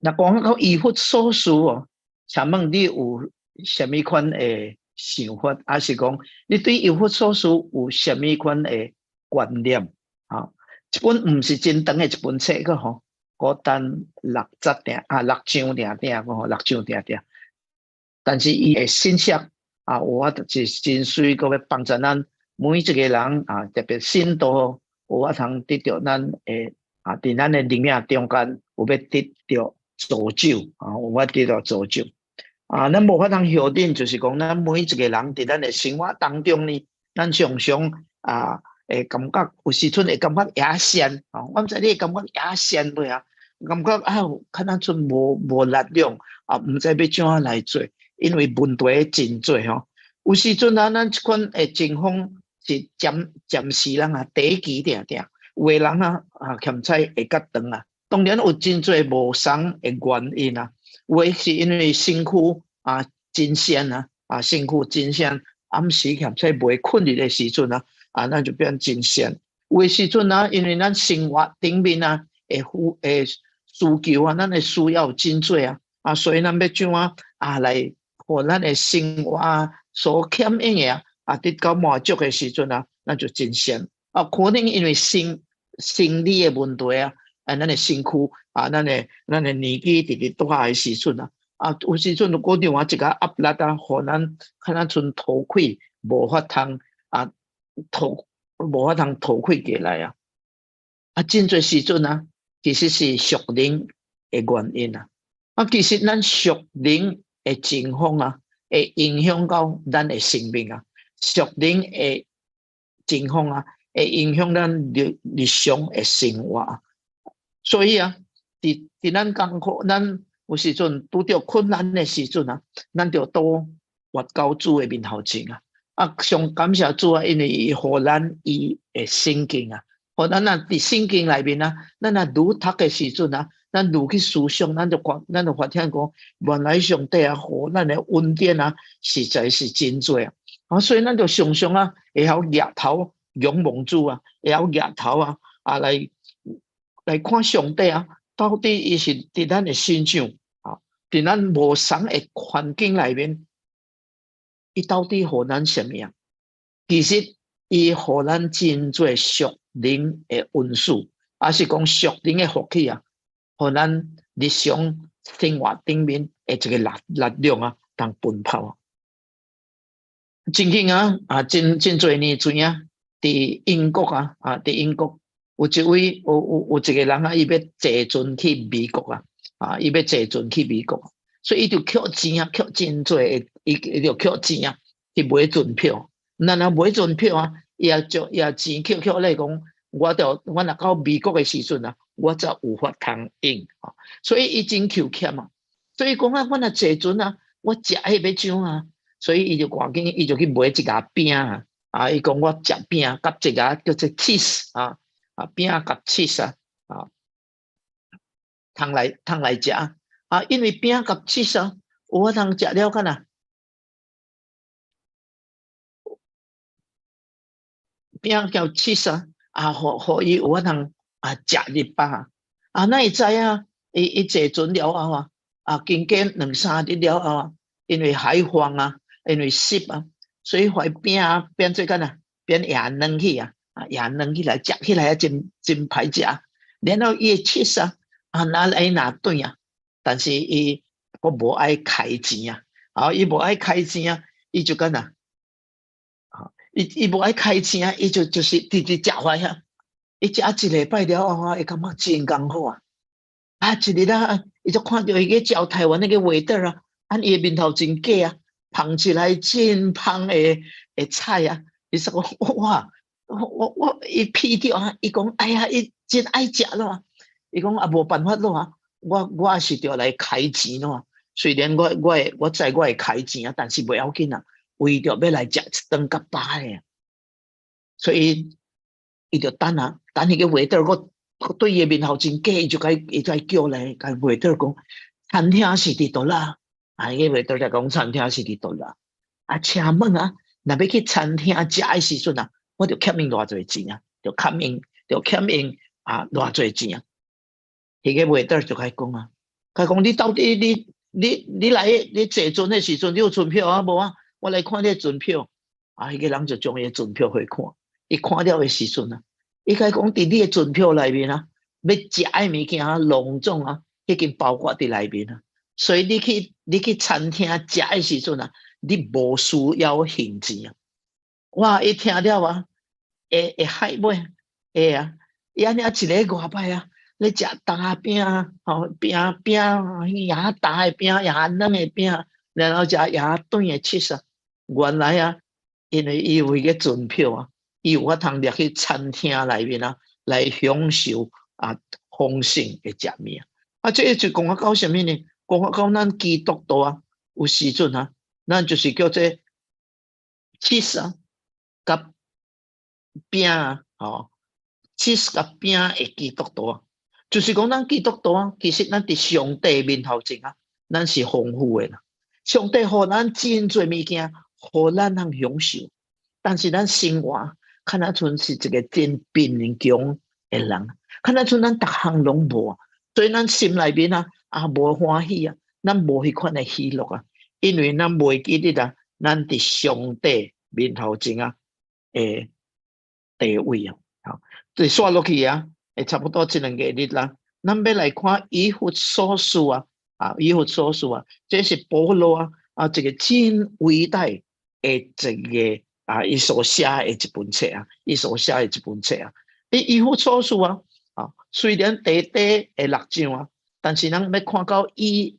若講到以弗所書哦，請問你有啥物款的想法，抑是講你對以弗所書有啥物款的觀念？啊，這本毋是真長的一本冊個吼，孤單六節定啊，六章定定個吼，六章定定。但是伊的信息啊，有法是真媠，閣欲幫助咱每一個人啊，特別信徒有法通得著咱的啊，佇咱的靈命中間有欲得著造就啊，有法得著造就啊，咱無法通否認，就是講咱每一個人佇咱的生活當中呢，咱常常啊會感覺有時陣會感覺野鉎啊，我毋知你會感覺野鉎未啊？感覺啊，敢若陣無力量啊，毋知欲怎樣來做，因為問題真濟吼。有時陣啊，咱這款的情況是暫暫時人啊，短期定定，有的人啊啊欠彩會較長啊。當然有真濟無仝的原因啊，有的是因為身軀啊真鉎啊，啊身軀真鉎，暗時欠彩袂睏入的時陣啊，啊咱就變真鉎。有的時陣啊，因為咱生活頂面啊會會需求啊，咱的需要真濟啊，啊所以咱欲怎樣啊來予咱的生活所欠用的啊，啊得到滿足的時陣啊，咱就真鉎。啊，可能因為生理的問題啊，啊，咱的身軀啊，咱的年紀直直大的時陣啊，啊，有時陣閣另外一個壓力啊，予咱敢若賰吐氣無法通啊，吐無法通吐氣過來啊。啊，真濟時陣啊，其實是屬靈的原因啊。啊，其實咱屬靈的情況啊，會影響到咱的生命啊。屬靈的情況啊，會影響咱日日常的生活。所以啊，佇咱艱苦，咱有時陣拄著困難的時陣啊，咱就倒倚到主的面頭前啊。啊，上感謝主啊，因為伊予咱伊的聖經啊，予咱啊佇聖經內面啊，咱若愈讀的時陣啊，咱愈去思想，咱就發現講，原來上帝啊，予咱的恩典啊，實在是真濟啊。啊，所以咱就常常啊，會曉額頭仰望主啊，會曉額頭啊，啊來看上帝啊，到底伊是佇咱的身上啊，佇咱無仝的環境內面，伊到底予咱啥物啊？其實伊予咱真濟屬靈的恩賜，抑是講屬靈的福氣啊，予咱日常生活頂面的一個力量啊，通奔跑。曾經啊，啊，真濟年前啊，佇英國啊，啊，佇英國有一位有一個人啊，伊欲坐船去美國啊，啊，伊欲坐船去美國，所以伊就抾錢啊，抾真濟，伊就抾錢啊，去買船票。咱若買船票啊，伊也將伊也錢抾抾咧講，我若到美國的時陣啊，我才有法通用。所以伊真抾儉啊。所以講啊，我若坐船啊，我食彼欲怎啊？所以伊就趕緊，伊就去買一盒餅啊！啊，伊講我食餅佮一個叫做 cheese 啊，啊餅佮 cheese 啊，啊，通來食啊，因為餅佮 cheese 啊，有法通食了敢若餅佮 cheese 啊，啊，予伊有法通啊食入飽啊，哪會知影？伊坐船了後啊，啊，經過兩三日了後啊，因為海風啊，因為濕啊，所以塊餅啊變做敢若變野軟去啊，啊野軟起來，食起來啊真真歹食。然後伊的 cheese 啊，啊拿來拿斷啊，但是伊閣無愛開錢啊，啊伊無愛開錢啊，伊就敢若，啊伊無愛開錢啊，伊就是直直食壞啊。伊食一禮拜了後啊，伊感覺真艱苦啊。啊一日啊，伊就看著彼個招待員彼個 waiter 啊，啊伊的面頭真假啊。捧一來真芳的菜啊！伊說哇，我伊鼻著啊！伊講哎呀，伊真愛食咯。伊講啊，無辦法咯啊！我是著來開錢咯。雖然我知我會開錢啊，但是袂要緊啊。為著欲來食一頓較飽的，所以伊就等啊，等彼個 waiter 閣對伊的面頭真假，伊就共叫來，共 waiter 講，餐廳是佇佗啦。啊！彼個 waiter 就講餐廳是佇佗啦。啊，請問啊，若欲去餐廳食的時陣啊，我著欠𪜶偌濟錢啊？著欠𪜶啊偌濟錢啊？彼個 waiter 就共伊講啊，共伊講你到底你來你坐船的時陣，你有船票啊無啊？我來看你的船票。啊，彼個人就將伊的船票予伊看，伊看了的時陣啊，伊共伊講佇你的船票內面啊，欲食的物件啊，攏總啊，已經包括佇內面啊。所以你去餐廳食的時陣啊，你無需要還錢啊。哇！伊聽了啊，會害尾，會啊，伊按呢一个外擺啊，咧食焦餅啊，吼餅餅也焦的餅，也軟的餅，然後食也短的 cheese 啊。原來啊，因為伊有彼個船票啊，伊有法通入去餐廳內面啊，來享受啊豐盛的食物啊。啊，這個就講啊到啥物呢？講啊到咱基督徒啊，有時陣啊，咱就是叫做 cheese 啊，佮餅啊，吼，cheese 佮餅的基督徒啊，就是講咱基督徒啊，其實咱佇上帝面頭前啊，咱是豐富的啦。上帝予咱真濟物件，予咱通享受，但是咱生活敢若賰是一個真貧窮的人，敢若賰咱逐項攏無，所以咱心內面啊啊無歡喜啊，咱無彼款的喜樂啊，因為咱袂記得啊，咱佇上帝面頭前啊的地位啊，好，就紲落去啊，會差不多這兩個日啦。咱欲來看以弗所書啊，啊，以弗所書啊，這是保羅啊，啊，一個真偉大的一個啊，伊所寫的一本冊啊，伊所寫的一本冊啊。以弗所書啊，啊，雖然短短的六章啊，但是咱欲看到以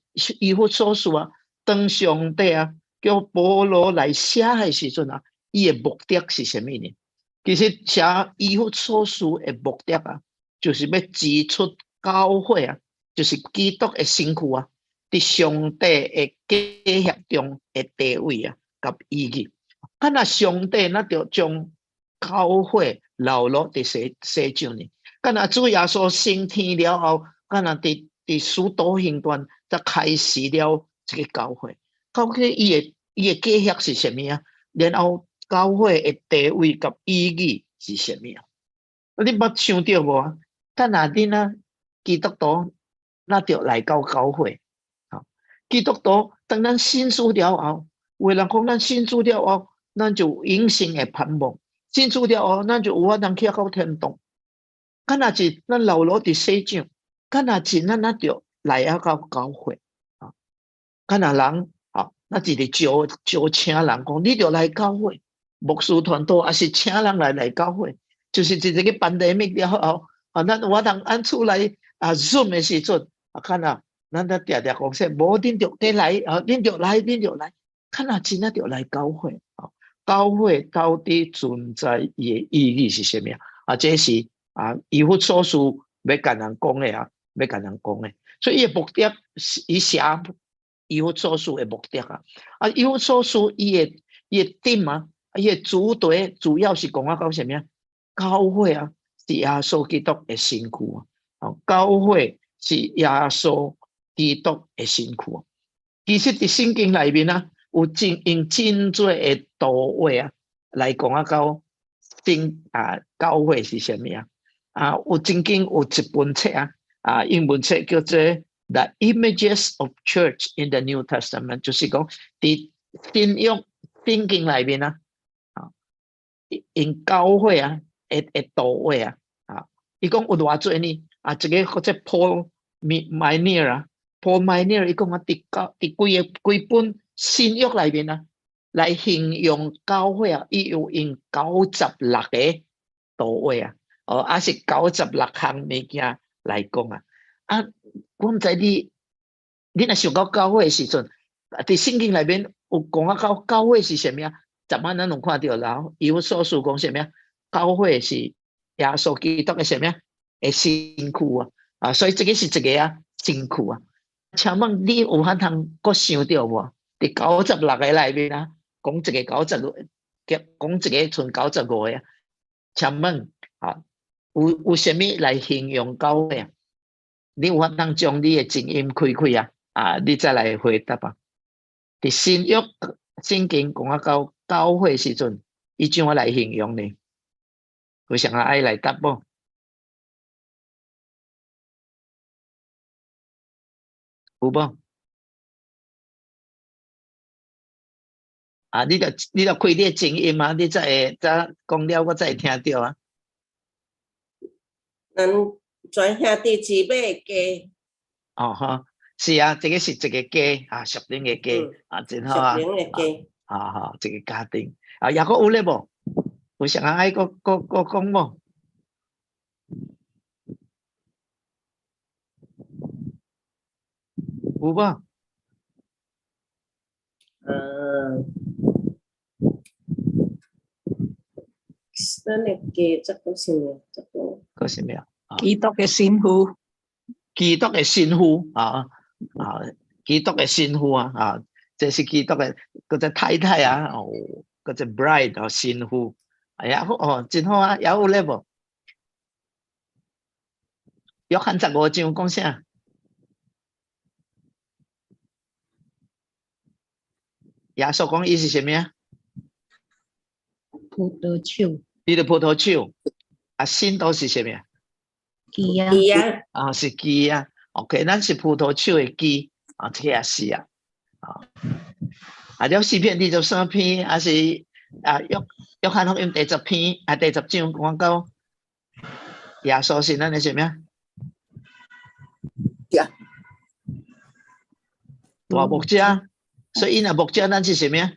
弗所書啊，當上帝啊叫保羅來寫的時陣啊，伊的目的是啥物呢？其實寫以弗所書的目的啊，就是欲指出教會啊，就是基督的身軀啊，佇上帝的計劃中的地位啊，佮意義。敢若上帝若著將教會留落佇世上呢？敢若主耶穌升天了後，敢若佇使徒行傳才開始了這个教會。究竟伊的計劃是啥物啊？然後教會的地位佮意義是啥物啊？你捌想著無啊？敢若恁啊，基督徒，若著來到教會，基督徒當咱信主了後，有的人講咱信主了後，咱就有永生的盼望。信主了後，咱就有法通去到天堂。敢若是咱留落佇世上，敢若是咱若著來啊到教會，啊，敢若人啊，咱一直招招請人講，你著來教會，牧師傳道抑是請人來教會，就是一個 pandemic 了後，啊，咱有法通按厝內啊 Zoom 的時陣，啊，敢若咱咧定定講說，無恁著得來，啊，恁著來，恁著來，敢若真正著來教會，啊，教會到底存在伊的意義是啥物啊？啊，這是啊，以弗所書欲共人講的啊，欲共人講的，所以伊的目的是伊寫以弗所書的目的啊，啊，以弗所書伊的點啊，伊的主題主要是講啊到啥物啊？教會啊，是耶穌基督的身軀啊，哦，教會是耶穌基督的身軀啊。其實佇聖經內面啊，有真用真濟的圖畫啊，來講啊到聖啊教會是啥物啊？啊，有曾經有一本冊啊，啊，英文冊叫做《The Images of Church in the New Testament》，就是講佇新約聖經內面啊，啊，用教會啊的圖畫啊，啊，伊講有偌濟呢？啊，一個叫做 Paul Minear 啊，Paul Minear 伊講啊，佇教佇規个規本新約內面啊，來形容教會啊，伊有用96個圖畫啊。哦，抑是96項物件來講啊！啊，我毋知你，你若想到教會的時陣，佇聖經內面有講啊，到教會是啥物啊？昨晚咱有看著，然後以弗所書講啥物啊？教會是耶穌基督的啥物啊？的身軀啊！啊，所以這個是一個啊身軀啊。請問你有法通閣想著無？佇九十六個內面啊，講一个九十五，講一个賰95個啊？請問啊？有啥物來形容教會啊？你有法通將你的靜音開開啊？啊，你再來回答啊！佇新約聖經講啊到教會時陣，伊怎樣來形容呢？有啥人愛來答無？有無？啊，你著開你的靜音啊，你才會才講了，我才會聽著啊。咱全兄弟姊妹的家。哦吼，是啊，這個是一個家啊，屬靈的家啊，真好啊。屬靈的家。啊哈，一個家庭啊，抑閣有咧無？有啥人愛閣閣閣講無？有無？咱的家這個啥物？這個。閣啥物啊？基督的新婦。基督的新婦啊啊！基督的新婦啊啊！這是基督的閣隻太太啊哦，閣隻 bride 哦，新婦。哎呀，哦，真好啊！猶有咧無？約翰15章講啥？耶穌講伊是啥物啊？葡萄樹。伊是葡萄樹。啊，信徒是啥物啊？枝啊。枝啊。啊，是枝啊。OK，咱是葡萄樹的枝啊，這個也是啊。啊，啊，了詩篇23篇，還是啊約翰福音第10篇啊第10章講到耶穌是咱的啥物啊？大牧者，所以𪜶若牧者，咱是啥物啊？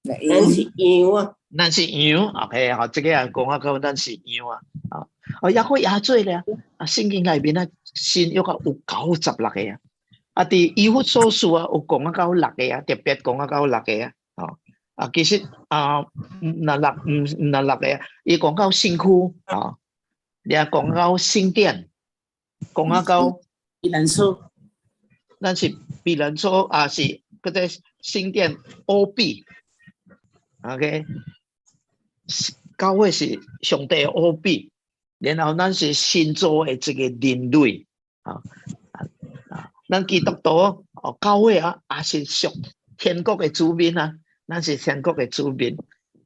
咱是羊啊。咱是羊，OK，好，這個也講啊，講咱是羊啊，啊，哦，抑閣也做咧，啊，聖經內面啊，新約啊有96個啊，啊，佇以弗所書啊有講啊到六個啊，特別講啊到六個啊，哦，啊，其實啊，毋若六，毋毋若六個啊，伊講到身軀啊，也講到聖殿，講啊到避難所，咱是避難所啊，是閣個聖殿奧秘，OK。教會是上帝的奧秘，然後咱是新造的一個人類啊啊！咱基督徒哦，教會啊，也是屬天國的子民啊，咱是天國的子民。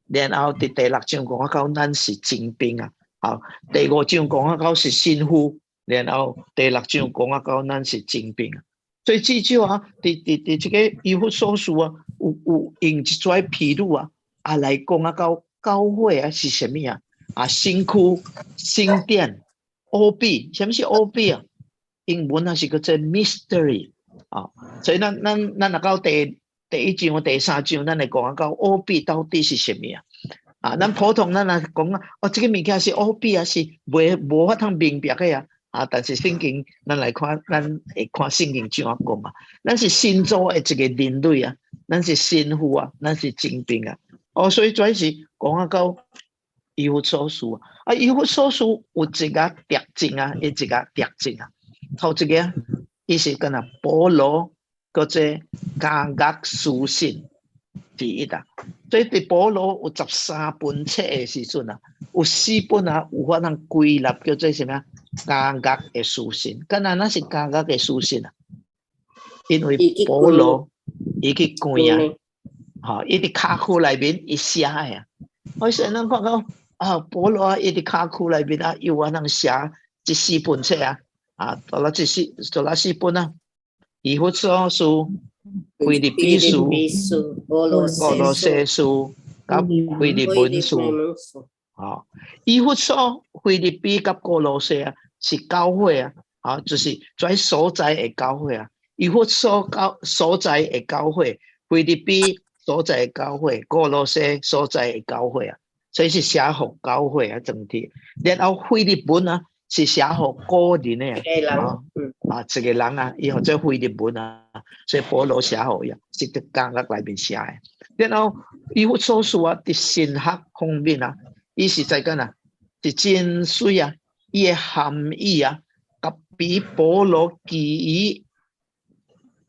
然後佇第六章講啊，到咱是精兵啊，好，第五章講啊，到是新婦，然後第六章講啊，到咱是精兵啊。所以至少啊，佇佇佇這個以弗所書啊，有有用一撮譬喻啊，啊來講啊，到教會啊是啥物啊？啊，身軀、聖殿、奧秘，啥物是奧秘啊？英文啊是叫做 mystery 啊。所以咱咱咱若到第一章、第三章，咱會講啊，到奧秘到底是啥物啊？啊，咱普通咱若講啊，哦，這個物件是奧秘啊，是袂無法通明白的啊。啊，但是聖經咱來看，咱會看聖經怎樣講啊？咱是新造的一個人類啊，咱是新婦啊，咱是精兵啊。哦，所以這是講啊到以弗所書啊，啊，以弗所書有一個特徵啊，一個特徵啊，頭一個，伊是敢若保羅閣做監獄書信之一啊。所以佇保羅有13本冊的時陣啊，有四本啊，有法通歸納叫做啥物啊？監獄的書信，敢若哪是監獄的書信啊？因為保羅伊去關啊。吼，伊佇監獄內面伊寫的啊，我說咱看到啊，保羅伊佇監獄內面啊，有法通寫這四本冊啊，啊，到了這四，到了四本啊，以弗所書、腓立比書、歌羅西書、佮腓立文書，吼，以弗所、腓立比佮歌羅西啊，是教會啊，啊，就是在所在的教會啊，以弗所教所在的教會，腓立比所在的教會，歌羅西所在的教會啊，所以是寫予教會啊，整體。然後腓利門啊，是寫予個人的啊，啊，一個人啊，伊號做腓利門啊，所以保羅寫予伊啊，是佇監獄內面寫的。然後以弗所書啊，佇神學方面啊，伊實在講啊，是真媠啊，伊的含義啊，佮比保羅其餘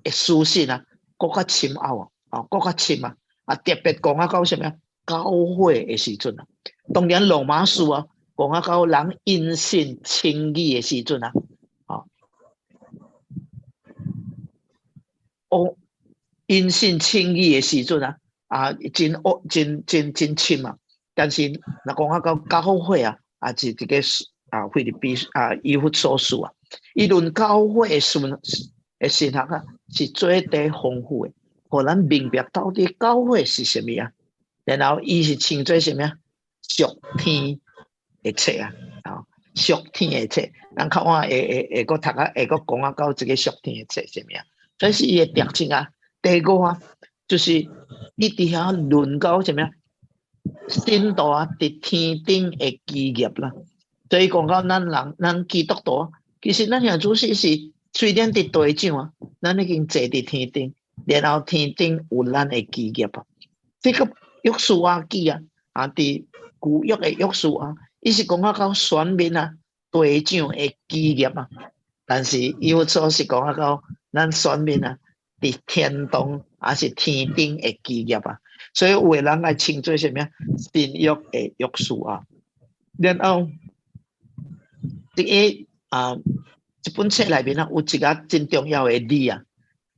的書信啊，閣較深奧啊。哦，閣較深啊！啊，特別講啊，到啥物啊？教會的時陣啊，當然羅馬書啊，講啊到人因信稱義的時陣啊，哦，哦，因信稱義的時陣啊，啊，真惡，真真真深啊！但是若講啊到教會啊，啊是這個啊腓立比啊以弗所書啊，伊論教會的神的神學啊，是做得豐富的，予咱明白到底教會是啥物啊。然後伊是稱做啥物啊？屬天的冊啊，啊，屬天的冊。咱較晚會閣讀啊，會閣講啊，到這個屬天的冊啥物啊？這是伊的特質啊。第五啊，就是伊佇遐論到啥物啊？信徒啊，佇天頂的基業啦。所以講到咱人，咱基督徒，其實咱現主是雖然佇地上啊，咱已經坐佇天頂，然後天頂有咱的基業啊。這個約書亞記啊，啊，佇舊約的約書亞，伊是講啊到選民啊，地上的基業啊。但是以弗所是講啊到咱選民啊，佇天堂抑是天頂的基業啊。所以有的人愛稱做啥物啊？新約的約書亞。然後，這個啊，這本冊內面啊，有一個真重要的字啊，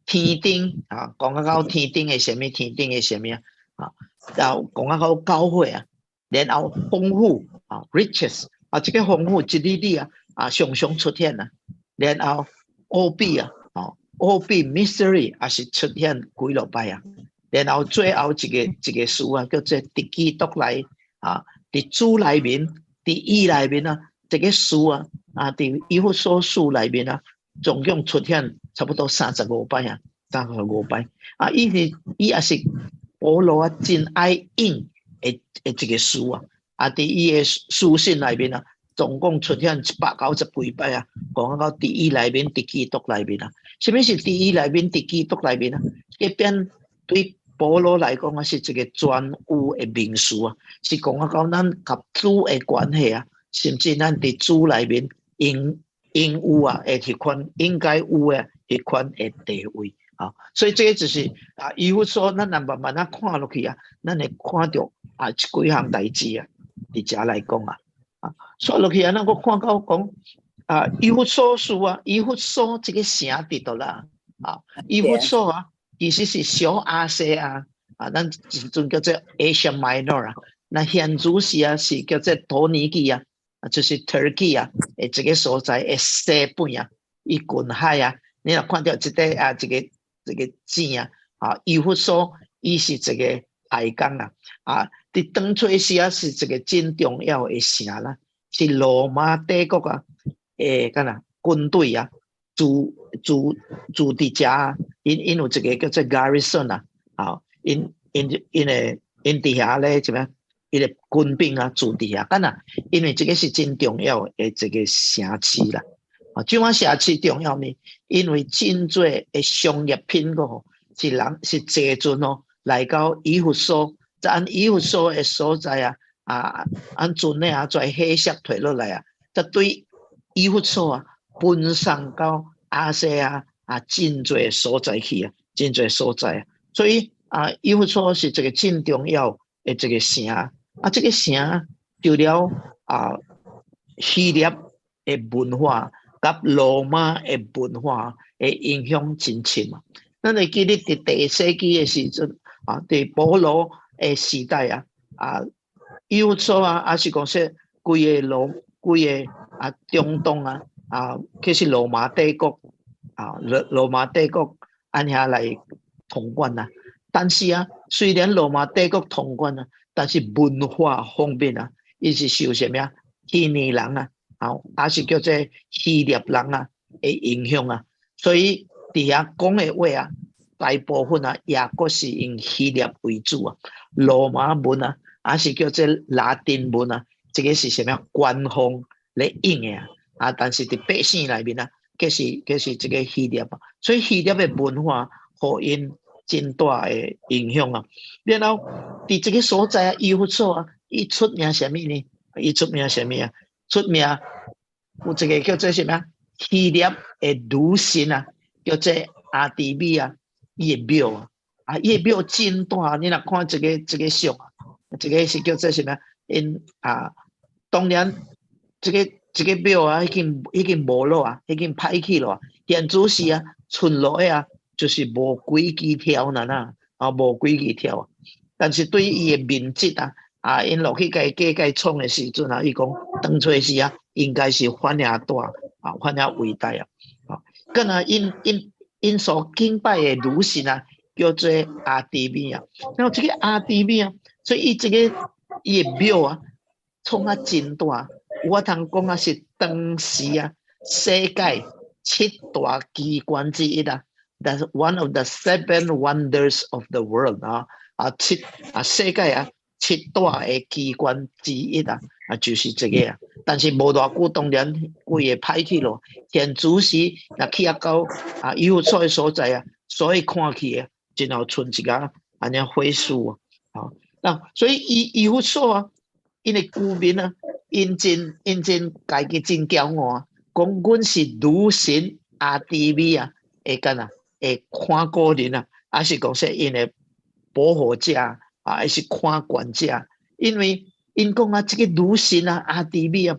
天頂啊，講啊到天頂的啥物？天頂的啥物啊？啊，然後講啊到教會啊，然後豐富啊，riches 啊，這個豐富這個字啊，啊，常常出現啊，然後奧秘啊，哦，奧秘 mystery 也是出現幾落擺啊，然後最後一個詞啊，叫做佇基督內啊，佇主內面，佇伊內面啊，這個詞啊，啊，佇以弗所書內面啊，總共出現差不多三十五擺啊，三十五擺啊，伊也是保羅啊，真愛用的一個詞啊，啊，佇伊的書信內面啊，總共出現190幾擺啊，講到佇伊內面，佇基督內面啊，啥物是佇伊內面，佇基督內面啊？這邊對保羅來講啊，是一個專有的名詞啊，是講啊講咱佮主的關係啊，甚至咱佇主內面應應有啊的彼款應該有的彼款的地位啊。所以這個就是啊，以弗所咱若慢慢啊看落去啊，咱會看著啊這幾項代誌啊，佇遮來講啊，啊，煞落去啊，咱閣看到講啊，以弗所書啊，以弗所這個城佇佗啦，啊，以弗所啊，其實是小亞細亞啊，咱時陣叫做 Asia Minor 啊，那現主時啊是叫做土耳其啊，啊就是 Turkey 啊，的這個所在的西邊啊，伊近海啊，你若看著這個啊，這個線啊，啊，以弗所伊是一個海港啊，啊，佇當初時啊是一個真重要的城啦，是羅馬帝國啊，敢若軍隊啊，駐佇遮啊，𪜶有一個叫做 garrison 啊，啊，𪜶佇遐咧怎麼？伊個軍兵啊駐佇遐，敢若因為這個是真重要的一個城市啦。啊，這款城市重要呢，因為真濟的商業品個是人是坐船哦來到以弗所，在按以弗所的所在啊，啊，按船的啊在海峽退落來啊，則對以弗所啊分送到亞細亞啊真濟所在去啊，真濟所在啊，所以啊，以弗所是一個真重要的一個城啊，這個城除了啊希臘的文化佮羅馬的文化的影響真深啊。咱會記得佇第一世紀的時陣啊，佇保羅的時代啊，啊，以弗所啊，抑是講說規個啊中東啊，啊，其實羅馬帝國啊，羅馬帝國按遐來統管啊。但是啊，雖然羅馬帝國統管啊，但是文化方面啊，伊是受啥物啊？希尼人啊，啊，抑是叫做希臘人啊的影響啊。所以佇遐講的話啊，大部分啊，也閣是用希臘為主啊。羅馬文啊，抑是叫做拉丁文啊，這個是啥物官方咧用的啊。啊，但是佇百姓內面啊，閣是這個希臘啊。所以希臘的文化予𪜶真大的影響啊。然後佇這個所在啊，以弗所啊，伊出名啥物呢？伊出名啥物啊？出名有一個叫做啥物啊？希臘的女神啊，叫做阿提米啊，伊的廟啊，啊，伊的廟真大。你若看這個像啊，這個是叫做啥物啊？𪜶啊，當然這個廟啊，已經無落啊，已經歹去咯。現主時啊，賰落的啊，就是無幾支柱爾啦，啊，無幾支柱啊。但是對伊的面積啊，啊，𪜶落去共計計創的時陣啊，伊講當初時啊，應該是遐爾大啊，遐爾偉大啊。啊，敢若𪜶 𪜶所敬拜的女神啊，叫做阿提米啊。然後這個阿提米啊，所以伊這個伊的廟啊，創啊真大，有通講啊是當時啊世界七大奇觀之一啊。That's one of the seven wonders of the world 啊！啊七啊世界啊七大的奇觀之一啊！啊就是這個啊。但是無偌久，當然規个歹去咯。現主時若去啊到啊以弗所的所在啊，所以看去啊，真後賰一个按呢毀屍啊。好，那所以以弗所啊，𪜶的居民啊，𪜶真家己真驕傲啊，講阮是女神阿提米啊，會干啊？會看顧人啊，還是講說𪜶的保護者啊，還是看管者？因為𪜶講啊，這個女神啊，阿提米啊，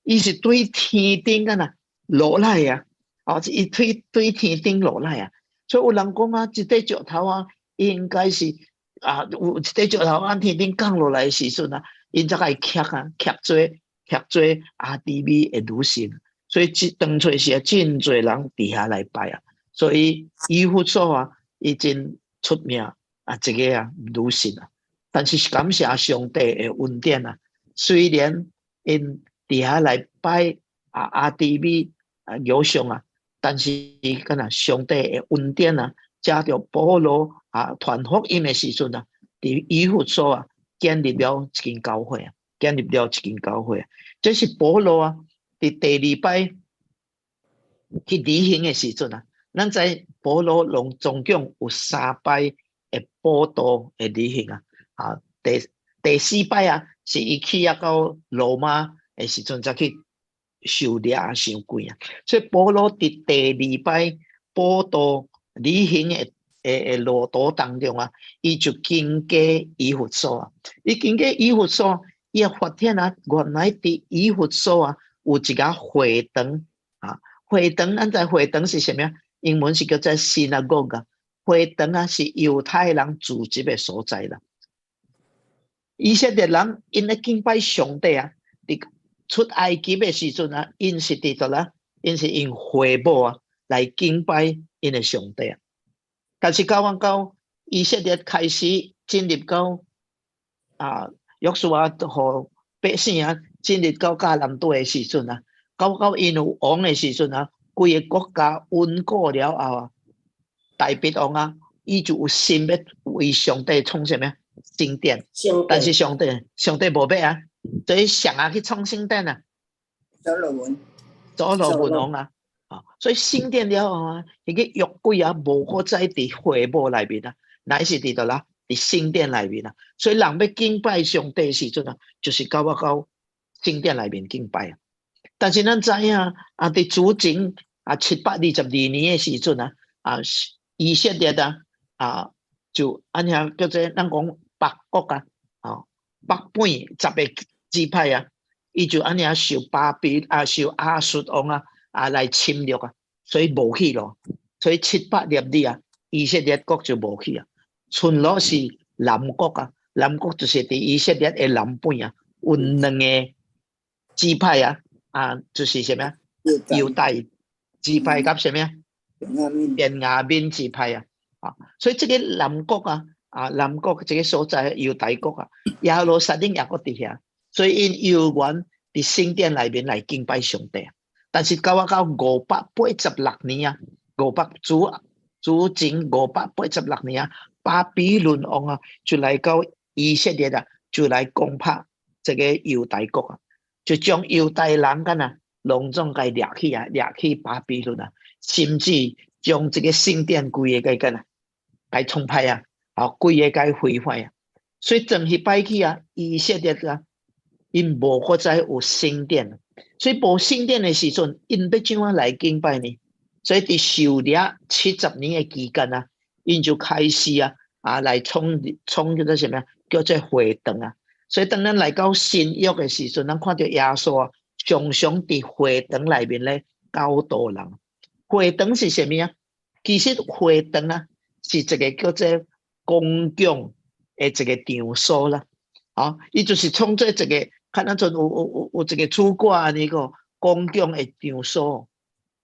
伊是對天頂啊呐落來啊，哦，伊對天頂落來啊，所以有人講啊，這塊石頭啊，應該是啊，有一塊石頭按天頂降落來的時陣啊，𪜶才會徛啊，徛做阿提米的女神，所以這當初時啊，真濟人佇遐來拜啊。所以以弗所啊，伊真出名啊，這個啊女神啊。但是感謝上帝的恩典啊，雖然𪜶佇遐來拜啊阿提米啊偶像啊，但是敢若上帝的恩典啊，藉著保羅啊傳福音的時陣啊，佇以弗所啊建立了一間教會啊，建立了一間教會啊。這是保羅啊，佇第二擺去旅行的時陣啊。咱知保羅攏總共有三擺的佈道的旅行啊，啊，第四擺啊，是伊去啊到羅馬的時陣，才去受掠傷貴啊。所以保羅佇第二擺佈道旅行的路途當中啊，伊就經過以弗所啊，伊經過以弗所，伊也發現啊，原來佇以弗所啊有一个會堂啊，會堂咱知會堂是啥物啊？英文是叫做 synagogue 啊，會堂啊是猶太人聚集的所在啦。以色列人𪜶咧敬拜上帝啊，佇出埃及的時陣啊，𪜶是佇佗啦，𪜶是用會幕啊來敬拜𪜶的上帝啊。但是到到以色列開始進入到啊，約書亞予百姓啊進入到迦南地的時陣啊，到到𪜶有王的時陣啊，規个國家穩固了後啊，大衛王啊，伊就有心欲為上帝創啥物聖殿，但是上帝無欲啊，所以誰啊去創聖殿啊？所羅門，所羅門王啊，啊，所以聖殿了後啊，彼個約櫃啊，無閣再佇會幕內面啊，乃是佇佗啦？佇聖殿內面啊。所以人欲敬拜上帝時陣啊，就是到我到聖殿內面敬拜啊。但是咱知影啊，佇主前啊722年的時陣啊，啊以色列啊，啊就按呢叫做咱講北國啊，啊北半10個支派啊，伊就按呢受巴比啊，受亞述王啊啊來侵略啊，所以無去咯。所以762啊，以色列國就無去啊，賰落是南國啊，南國就是佇以色列的南邊啊，有兩個支派啊，啊就是啥物啊？猶大支派佮啥物啊？便雅憫支派啊，啊，所以這個南國啊，啊南國這個所在猶大國啊，耶路撒冷也閣佇遐，所以𪜶猶原佇聖殿內面來敬拜上帝啊。但是到啊到586年啊，五百主前586年啊，巴比倫王啊就來到以色列啊，就來攻打這個猶大國啊，就將猶大人敢若攏總共掠去啊，掠去巴比倫啊，甚至將這個聖殿規个共敢若共創歹啊，啊，規个共毀壞啊。所以從彼擺起啊，以色列啊，𪜶無閣再有聖殿，所以無聖殿的時陣，𪜶欲怎樣來敬拜呢？所以佇受掠70年的期間啊，𪜶就開始啊啊來創叫做啥物啊？叫做會堂啊。所以當咱來到新約的時陣，咱看著耶穌啊，常常佇會堂內面咧教導人。會堂是啥物啊？其實會堂啊，是一個叫做公共的一個場所啦。啊，伊就是創做一個，看咱陣有一個主管按呢個公共的場所，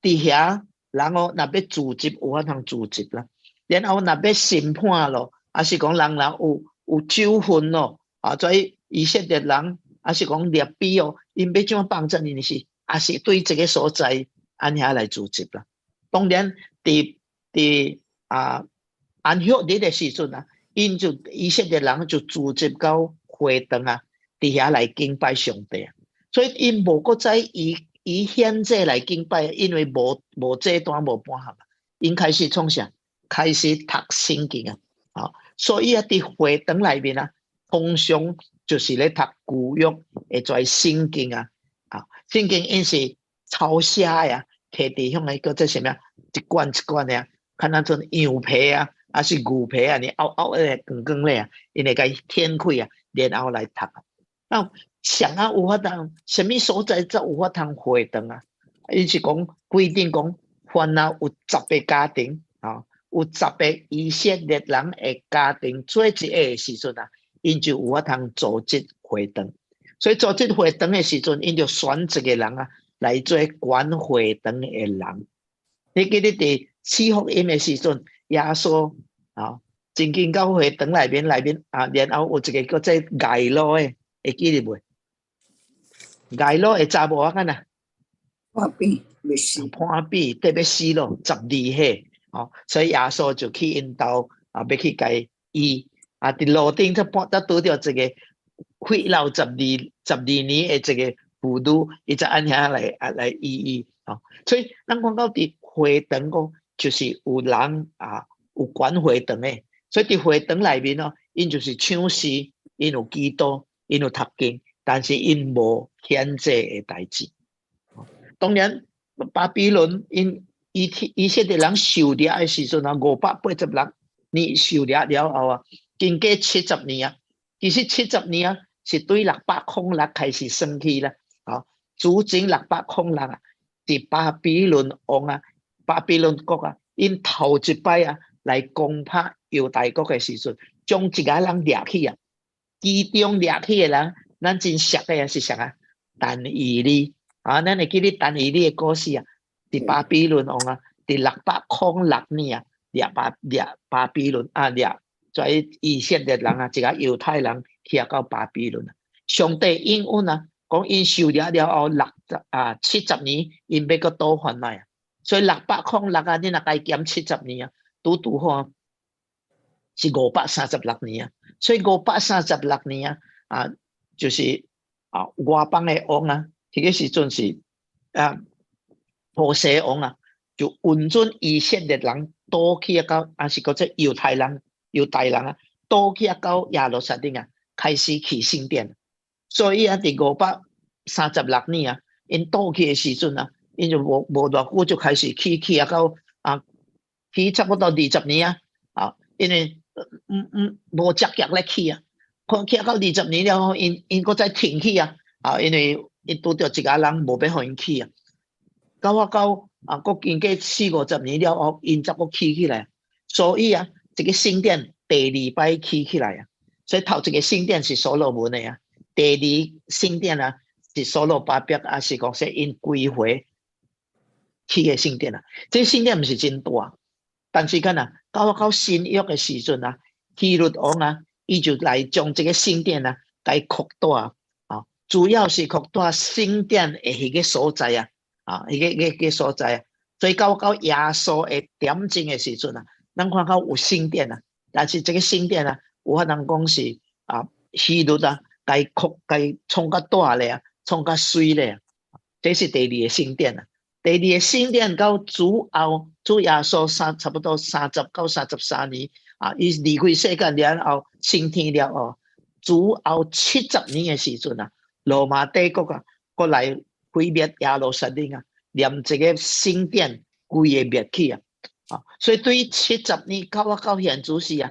佇遐人哦，若欲聚集有法通聚集啦。然後若欲審判咯，抑是講人若有糾紛咯，啊，所以以色列人，抑是講列比哦，𪜶欲怎幫助𪜶是，也是對這个所在按遐來聚集啦。當然，佇啊安息日的時陣啊，𪜶就以色列人就聚集到會堂啊，佇遐來敬拜上帝啊。所以𪜶無閣再以獻祭來敬拜，因為無祭壇無盤盒，𪜶開始創啥？開始讀聖經啊！啊，所以啊，佇會堂內面啊，通常就是咧讀舊約的這聖經啊。啊，聖經𪜶是抄寫的啊，摕佇遐个叫做啥物啊？一卷一卷的啊，較若陣羊皮啊，抑是牛皮啊，呢厚厚的卷卷咧啊，𪜶會共掀開啊，然後來讀。啊，啥啊有法通，啥物所在才有法通會堂啊？伊是講規定講，凡若有十个家庭啊，有十个以色列人的家庭做一個的時陣啊，𪜶就有法通組織會堂。所以組織會堂的時陣，𪜶就選一個人啊來做管會堂的人。你記得佇四福音的時陣，耶穌啊，進進到會堂內面啊，然後有一個叫做睚魯的，會記得袂？睚魯的查某仔敢若破病欲死，破病得欲死咯，12歲哦，所以耶穌就去𪜶兜啊，欲去共醫啊，佇路頂才碰才拄著一個血漏十二年的一個婦女，伊才按遐來啊來醫伊哦。所以咱講到佇會堂講，就是有人啊有管會堂的，所以佇會堂內面哦，𪜶就是唱詩，𪜶有祈禱，𪜶有讀經，但是𪜶無獻祭的代誌。當然，巴比倫𪜶以色列人受掠的時陣啊，586年受掠了後啊，經過七十年啊，其實七十年啊是對606開始算起啦。啊，主前六百空六啊，佇巴比倫王啊，巴比倫國啊，𪜶頭一擺啊來攻打猶大國的時陣，將一个人掠去啊，其中掠去的人，咱真熟的是啥啊？但以理啊，咱會記得但以理的故事啊，佇巴比倫王啊，佇606年啊，掠巴比倫啊，掠這以色列人啊，一个猶太人去到巴比倫啊，上帝應允啊，講𪜶受掠了後六十啊七十年，𪜶欲閣倒返來啊，所以六百空六啊，你若共減七十年啊，拄拄好是536年啊，所以五百三十六年啊，啊，就是啊外邦的王啊，彼个時陣是啊波斯王啊，就允准以色列人倒去到，抑是閣做猶太人、猶大人啊，倒去到耶路撒冷啊，開始起聖殿。所以啊，佇五百三十六年啊，𪜶倒去的時陣啊，𪜶就無偌久就開始起起啊到啊，起差不多二十年啊，啊，因為無積極咧起啊，看起到二十年了後，𪜶閣再停起啊，啊，因為𪜶拄著一家人無欲予𪜶起啊，到啊到啊，閣經過四五十年了後，𪜶才閣起起來。所以啊，這个聖殿第二擺起起來啊，所以頭一个聖殿是所羅門的啊，第二聖殿啊是所羅巴伯，抑是講說𪜶歸回起的聖殿啊。這聖殿毋是真大，但是敢若到新約的時陣啊，希律王啊，伊就來將這个聖殿啊，共擴大啊，主要是擴大聖殿的彼个所在啊，啊，彼个所在啊，所以到耶穌的點鐘的時陣啊，咱看到有聖殿啊，但是這个聖殿啊，有法通講是啊，希律啊，共擴共創較大咧啊，創較媠咧，這是第二个聖殿啊。第二个聖殿到主後，主耶穌差不多30到33年啊，伊離開世間了後升天了後，主後七十年的時陣啊，羅馬帝國啊，閣來毀滅耶路撒冷啊，連這个聖殿規个滅去啊，啊，所以對七十年到現主時啊，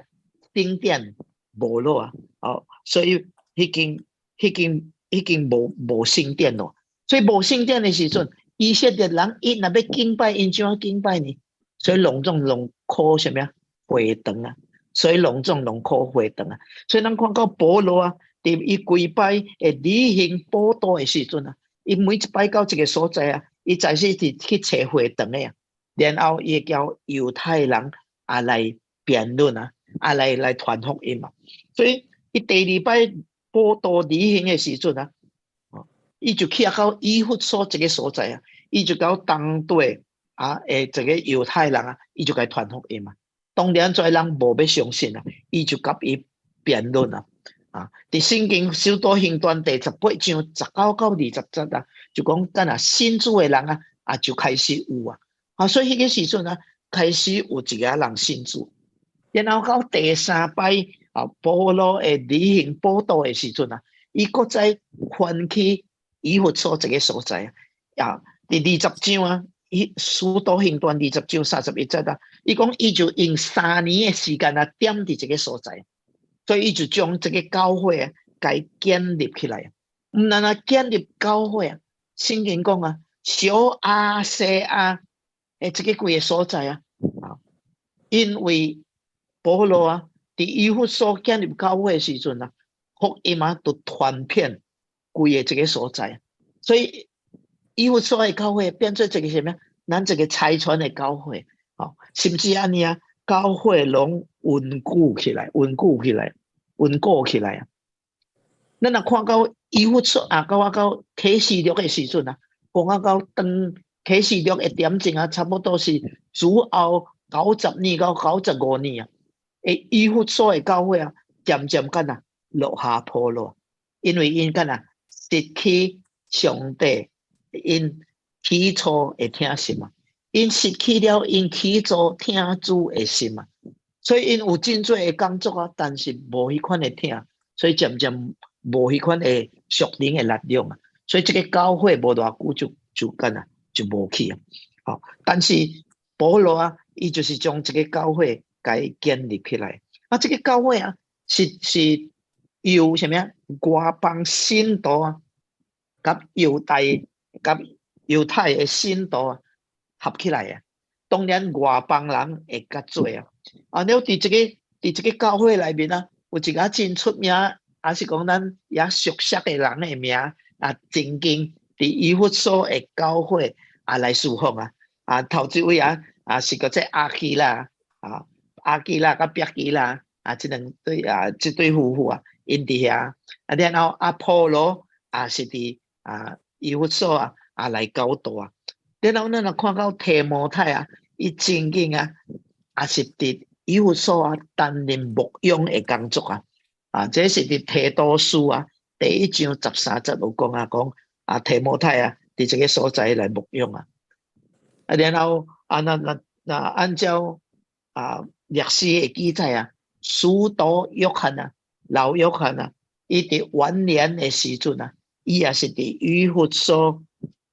聖殿無咯啊，哦，所以已經無聖殿咯，所以無聖殿的時陣，以色列人伊若欲敬拜，𪜶怎樣敬拜呢？所以攏總攏靠啥物啊？會堂啊！所以攏總攏靠會堂啊！所以咱看到保羅啊，佇伊規擺會旅行佈道的時陣啊，伊每一擺到一个所在啊，伊在是佇去揣會堂的啊。然後伊會叫猶太人啊來辯論啊，啊來傳福音嘛。所以伊第二擺佈道旅行的時陣啊，伊就去到以弗所這个所在啊，伊就到當地啊，這个猶太人啊，伊就共傳福音嘛。當然，這人無欲相信啊，伊就共伊辯論啊。啊，佇聖經使徒行傳第18章19到20節啊，就講敢若信主的人啊，啊就開始有啊。啊，所以彼个時陣啊，開始有一个人信主。然後到第三擺啊，保羅的旅行佈道的時陣啊，伊閣再返去以弗所這个所在啊，啊，佇二十章啊，伊使徒行傳20章31節啊，伊講伊就用3年的時間啊，踮佇這个所在，所以伊就將這个教會啊，共建立起來。毋但啊建立教會啊，聖經講啊，小亞細亞的這个規个所在啊，啊，因為保羅啊，佇以弗所建立教會的時陣啊，福音啊，都傳遍規个這个所在，所以以弗所的教會變做一个啥物？咱一個差傳的教會，哦，甚至按呢啊，教會攏穩固起來，穩固起來，穩固起來啊！咱若看到以弗所啊，到啊到啟示錄的時陣啊，講啊到當啟示錄的點鐘啊，差不多是主後90年到95年啊。欸，以弗所的教會啊，漸漸敢若落下坡路，因為𪜶敢若失去上帝𪜶起初的疼心啊，𪜶失去了𪜶起初疼主的心啊，所以𪜶有真濟的工作啊，但是無彼款的疼，所以漸漸無彼款的屬靈的力量啊，所以這个教會無偌久就敢若就無去啊。好，但是保羅啊，伊就是將這个教會共建立起來。啊，這个教會啊，是由啥物啊？外邦信徒啊，佮猶太的信徒啊合起來啊。當然外邦人會較濟啊。啊，了佇這个教會內面啊，有一个真出名，抑是講咱也熟悉的人的名啊，曾經佇以弗所的教會啊來侍奉啊。啊，頭一位啊，啊是叫做亞居拉啊，亞居拉佮百基拉啊，這兩對啊，這對夫婦啊，𪜶佇遐啊，然後阿波羅也是佇啊以弗所啊啊來教導啊。然後咱若看到提摩太啊，伊曾經啊，也是佇以弗所啊擔任牧養的工作啊。啊，這是佇提多書啊第1章13節有講啊，講啊提摩太啊，佇這个所在來牧養啊。啊，然後啊，那按照啊歷史的記載啊，使徒約翰啊，老約翰啊，伊佇晚年的時陣啊，伊也是佇以弗所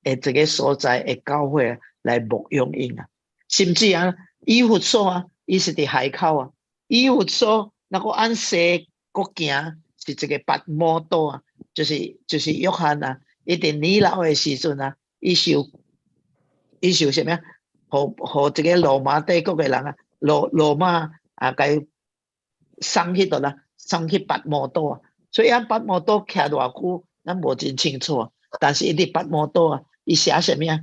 的這个所在的教會啊來牧養𪜶啊，甚至啊，以弗所啊，伊是佇海口啊，以弗所若閣按西閣行是一个拔摩島啊，就是約翰啊，伊佇年老的時陣啊，伊受啥物啊？予這个羅馬帝國的人啊，羅馬啊，共送去佗啦，送去拔摩島啊。所以按拔摩島徛偌久，咱無真清楚啊。但是伊佇拔摩島啊，伊寫啥物啊？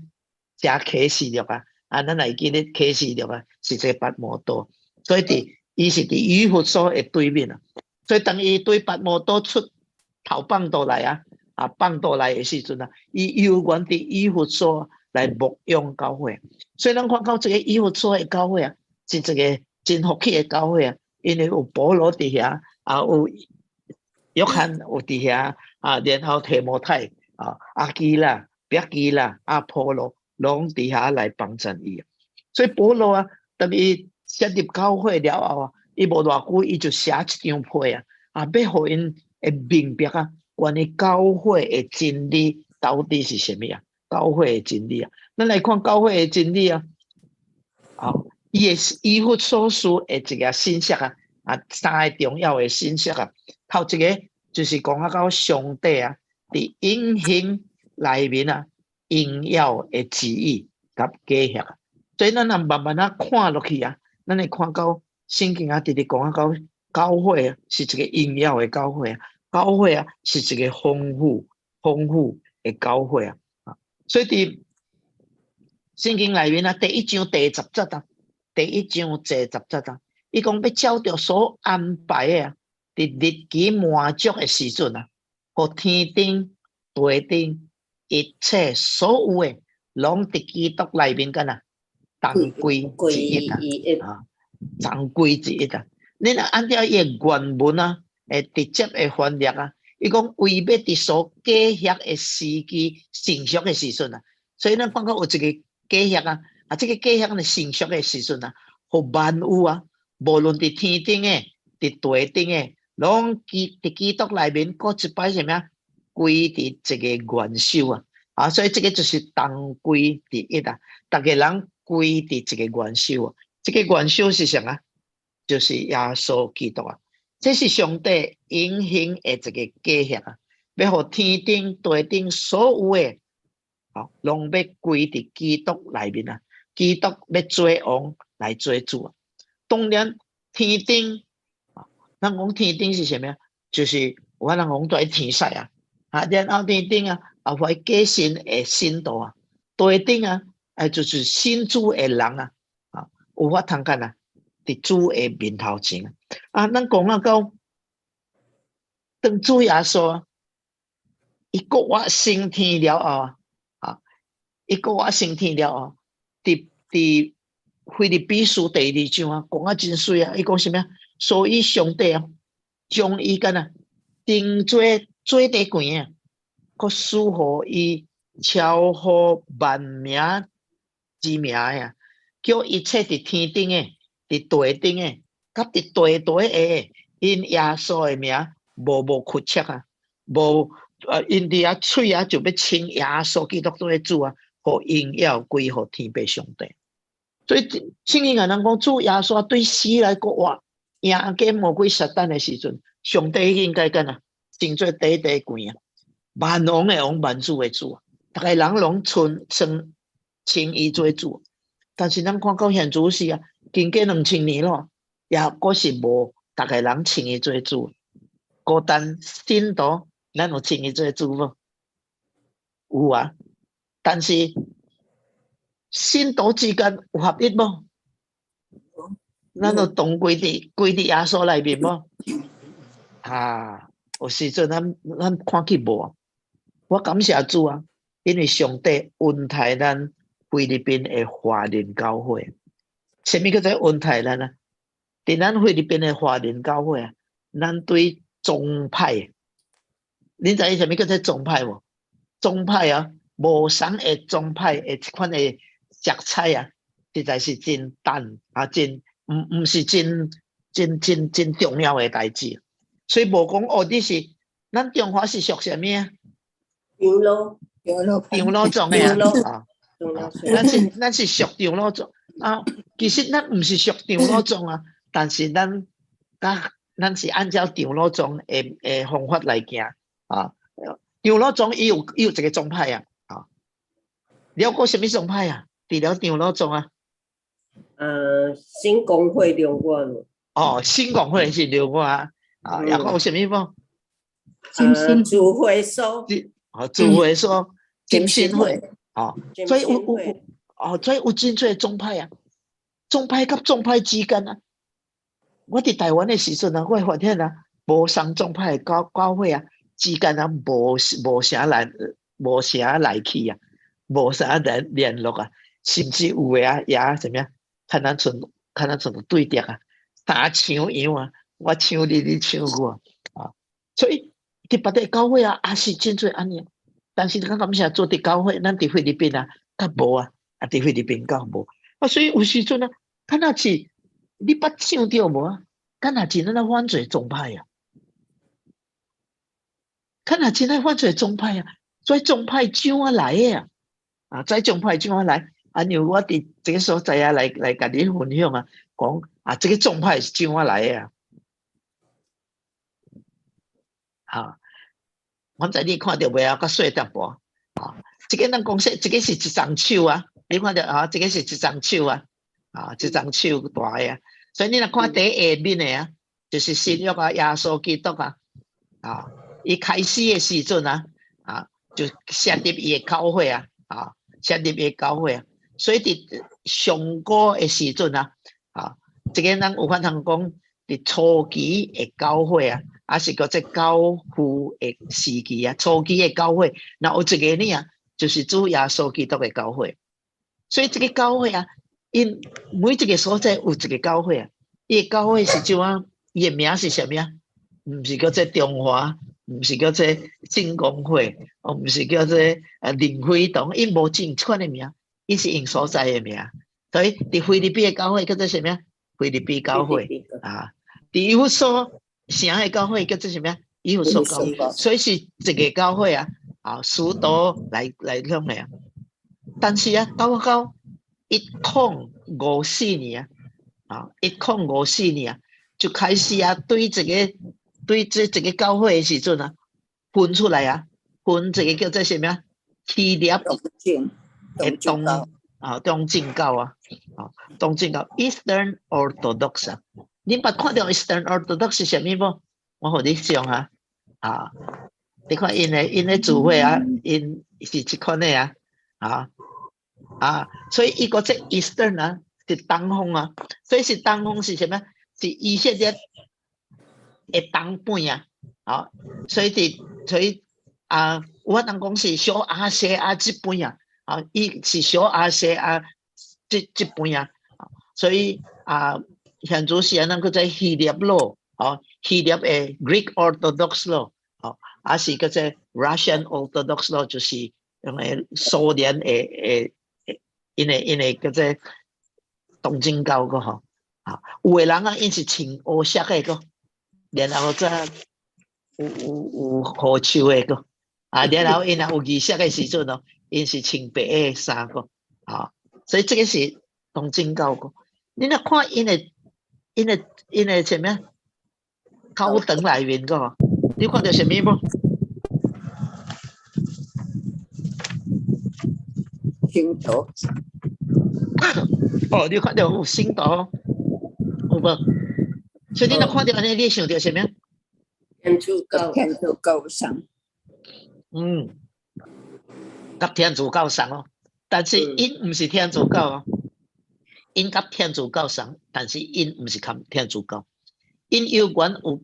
寫啟示錄啊，啊，咱會記得啟示錄啊，是這个拔摩島。所以佇伊是佇以弗所的對面啊。所以當伊對拔摩島出頭放倒來啊，啊放倒來的時陣啊，伊猶原佇以弗所來牧養教會。所以咱看到這个以弗所的教會啊，是一个真福氣的教會啊，因為有保羅佇遐，啊有約翰有佇遐，啊然後提摩太啊、亞居拉、百基拉、阿波羅攏佇遐來幫贊伊。所以保羅啊，當伊設立教會了後啊，伊無偌久，伊就寫一張批啊，啊，欲予𪜶會明白啊，關於教會的真理到底是啥物啊？教會的真理啊，咱來看教會的真理啊。好，伊的以弗所書的一个信息啊，啊，三个重要的信息啊。頭一个就是講啊，到上帝啊，佇永恆內面啊，榮耀的旨意佮計劃。所以咱若慢慢仔看落去啊，咱會看到聖經啊，直直講啊，到教會啊，是一个榮耀的教會啊，教會啊，是一个豐富豐富的教會啊。所以佇聖經內面啊，第一章第十節啊，第一章第十節啊，伊講欲照著所安排的啊，佇日期滿足的時陣啊，予天頂、地頂一切所有的，攏佇基督內面敢若同歸一啊，啊，同歸一啊。你若按照伊的原文啊，會直接的翻譯啊，伊講為欲佇所計劃的時機成熟的時陣啊，所以咱感覺有一個計劃啊，啊，這個計劃的成熟的時陣啊，予萬有啊，無論佇天頂的、佇地頂的，攏基佇基督內面，閣一擺啥物啊？歸佇一個元首啊！啊，所以這個就是同歸佇一啊，逐个人歸佇一個元首啊。這個元首是啥啊？就是耶穌基督啊！這是上帝永恆的一個計劃啊，欲予天頂、地頂所有的，啊，攏欲歸佇基督內面啊！基督欲做王來做主啊！當然天頂啊，咱講天頂是啥物啊？就是我人講蹛天使啊，啊，然後天頂啊，啊，懷假信的信徒啊，地頂啊，哎，就是信主的人啊，啊，有法通看啊，佇主的面頭前啊，啊，咱講啊到當主耶穌啊，伊復活升天了後啊，啊，伊復活升天了後，佇腓立比書第二章啊，講啊真媠啊！伊講啥物啊？所以上帝啊，將伊敢若定做最低懸啊，閣賜予伊超乎萬名之名啊，叫一切佇天頂的、佇地頂的、佮佇地底下，因耶穌的名，無無屈膝啊，無𪜶佇遐喙啊就欲稱耶穌基督做主啊，予榮耀歸予天父上帝。所以聖經共咱講，主耶穌對死來復活，贏過魔鬼撒旦的時陣，上帝應該敢若成做第一第懸啊，萬王的王，萬主的主啊，逐个人攏稱稱稱伊做主。但是咱看到現主時啊，經過2000年咯，也閣是無逐个人稱伊做主。孤單信徒，咱有稱伊做主無？有啊，但是信徒之間有合一無？咱有同歸佇耶穌內面無？啊，有時陣咱看去無。我感謝主啊，因為上帝恩待咱菲律賓的華人教會。啥物叫做恩待咱啊？佇咱菲律賓的華人教會啊，咱對宗派，恁知影啥物叫做宗派無？宗派啊，無仝的宗派的這款的色彩啊，實在是真淡啊，真毋是真真真真重要的代誌。所以無講哦，你是咱中華是屬啥物啊？長老，長老，長老宗的啊，咱是屬長老宗啊。其實咱毋是屬長老宗啊，但是咱是按照長老宗的方法來行啊。長老宗伊有一個宗派啊，啊，了解啥物宗派啊？除了長老宗啊？聖公會兩個。哦，聖公會是兩個啊，啊，抑閣有啥物無？聚會所。哦，聚會所、浸信會，哦，所以有哦，所以有真濟宗派啊，宗派佮宗派之間啊，我佇台灣的時陣啊，我會發現啊，無仝宗派的教會啊之間啊，無啥來去啊，無啥聯絡啊，甚至有的啊也啥物啊，較若像對敵啊，相搶樣啊，我搶你，你搶我啊，所以佇別个教會啊，也是真濟按呢。但是咱感謝主佇教會，咱佇菲律賓啊，較無啊，啊佇菲律賓較無啊，所以有時陣啊，敢若是你捌想著無啊？敢若真愛反做宗派啊？敢若真愛反做宗派啊？所以宗派怎啊來的啊？啊，這宗派怎啊來？啊，因為我佇這個所在啊，來共你分享啊，講啊，這個宗派是怎啊來的啊？啊，我毋知你看著未啊？較細淡薄啊，這個咱講說，這個是一叢樹啊，你看著啊，這個是一叢樹啊，啊，一叢樹大的啊，所以你若看佇下面的啊，就是新約啊，耶穌基督啊，啊，伊開始的時陣啊，啊，就設立伊的教會啊，啊，設立伊的教會啊，所以佇上古的時陣啊，啊，這个咱有法通講，佇初期的教會啊，抑是叫做教父的時期啊，初期的教會，若有一个爾啊，就是主耶穌基督的教會。所以這个教會啊，𪜶每一个所在有一个教會啊，伊的教會是怎啊？伊的名是啥物啊？毋是叫做中華，毋是叫做聖公會，哦，毋是叫做靈輝堂，𪜶無這款的名，伊是用所在的名。所以佇菲律賓的教會叫做啥物啊？菲律賓教會啊。佇以弗所城的教會叫做啥物啊？以弗所教會。所以是一个教會啊，啊，使徒來創的啊。但是啊，到1054年啊，啊，一空五四年啊，就開始啊，對這一个教會的時陣啊，分出來啊，分一个叫做啥物啊？希臘的東啊，東正教啊，啊，東正教 Eastern Orthodox 啊，你捌看著 Eastern Orthodox 是啥物無？我予你上啊，啊，你看𪜶的聚會啊，𪜶是這款的啊，啊啊，所以伊閣這 Eastern 啊，是東方啊，所以是東方是啥物？是以色列的東邊啊，啊，所以啊，有法通講是小亞細亞這邊啊，啊，伊是小亞細亞這邊啊，所以啊，現在是按怎叫做希臘咯，哦，希臘的 Greek Orthodox 咯，哦，抑是叫做 Russian Orthodox 咯，就是用的蘇聯的，𪜶的叫做東正教個吼，啊，有的人啊，𪜶是穿烏色的個，然後再有胡鬚的個，啊，然後𪜶若有儀式的時陣哦，𪜶是穿白的衫個，啊，所以這个是東正教個。你若看𪜶的啥物啊？教堂內面個，你看著啥物無？聖徒。哦，你看著有聖徒，有無？所以你若看著按呢，你會想著啥物啊？天主教。天主教相。嗯，佮天主教相哦，但是𪜶毋是天主教哦，𪜶佮天主教相，但是𪜶毋是佮天主教，𪜶猶原有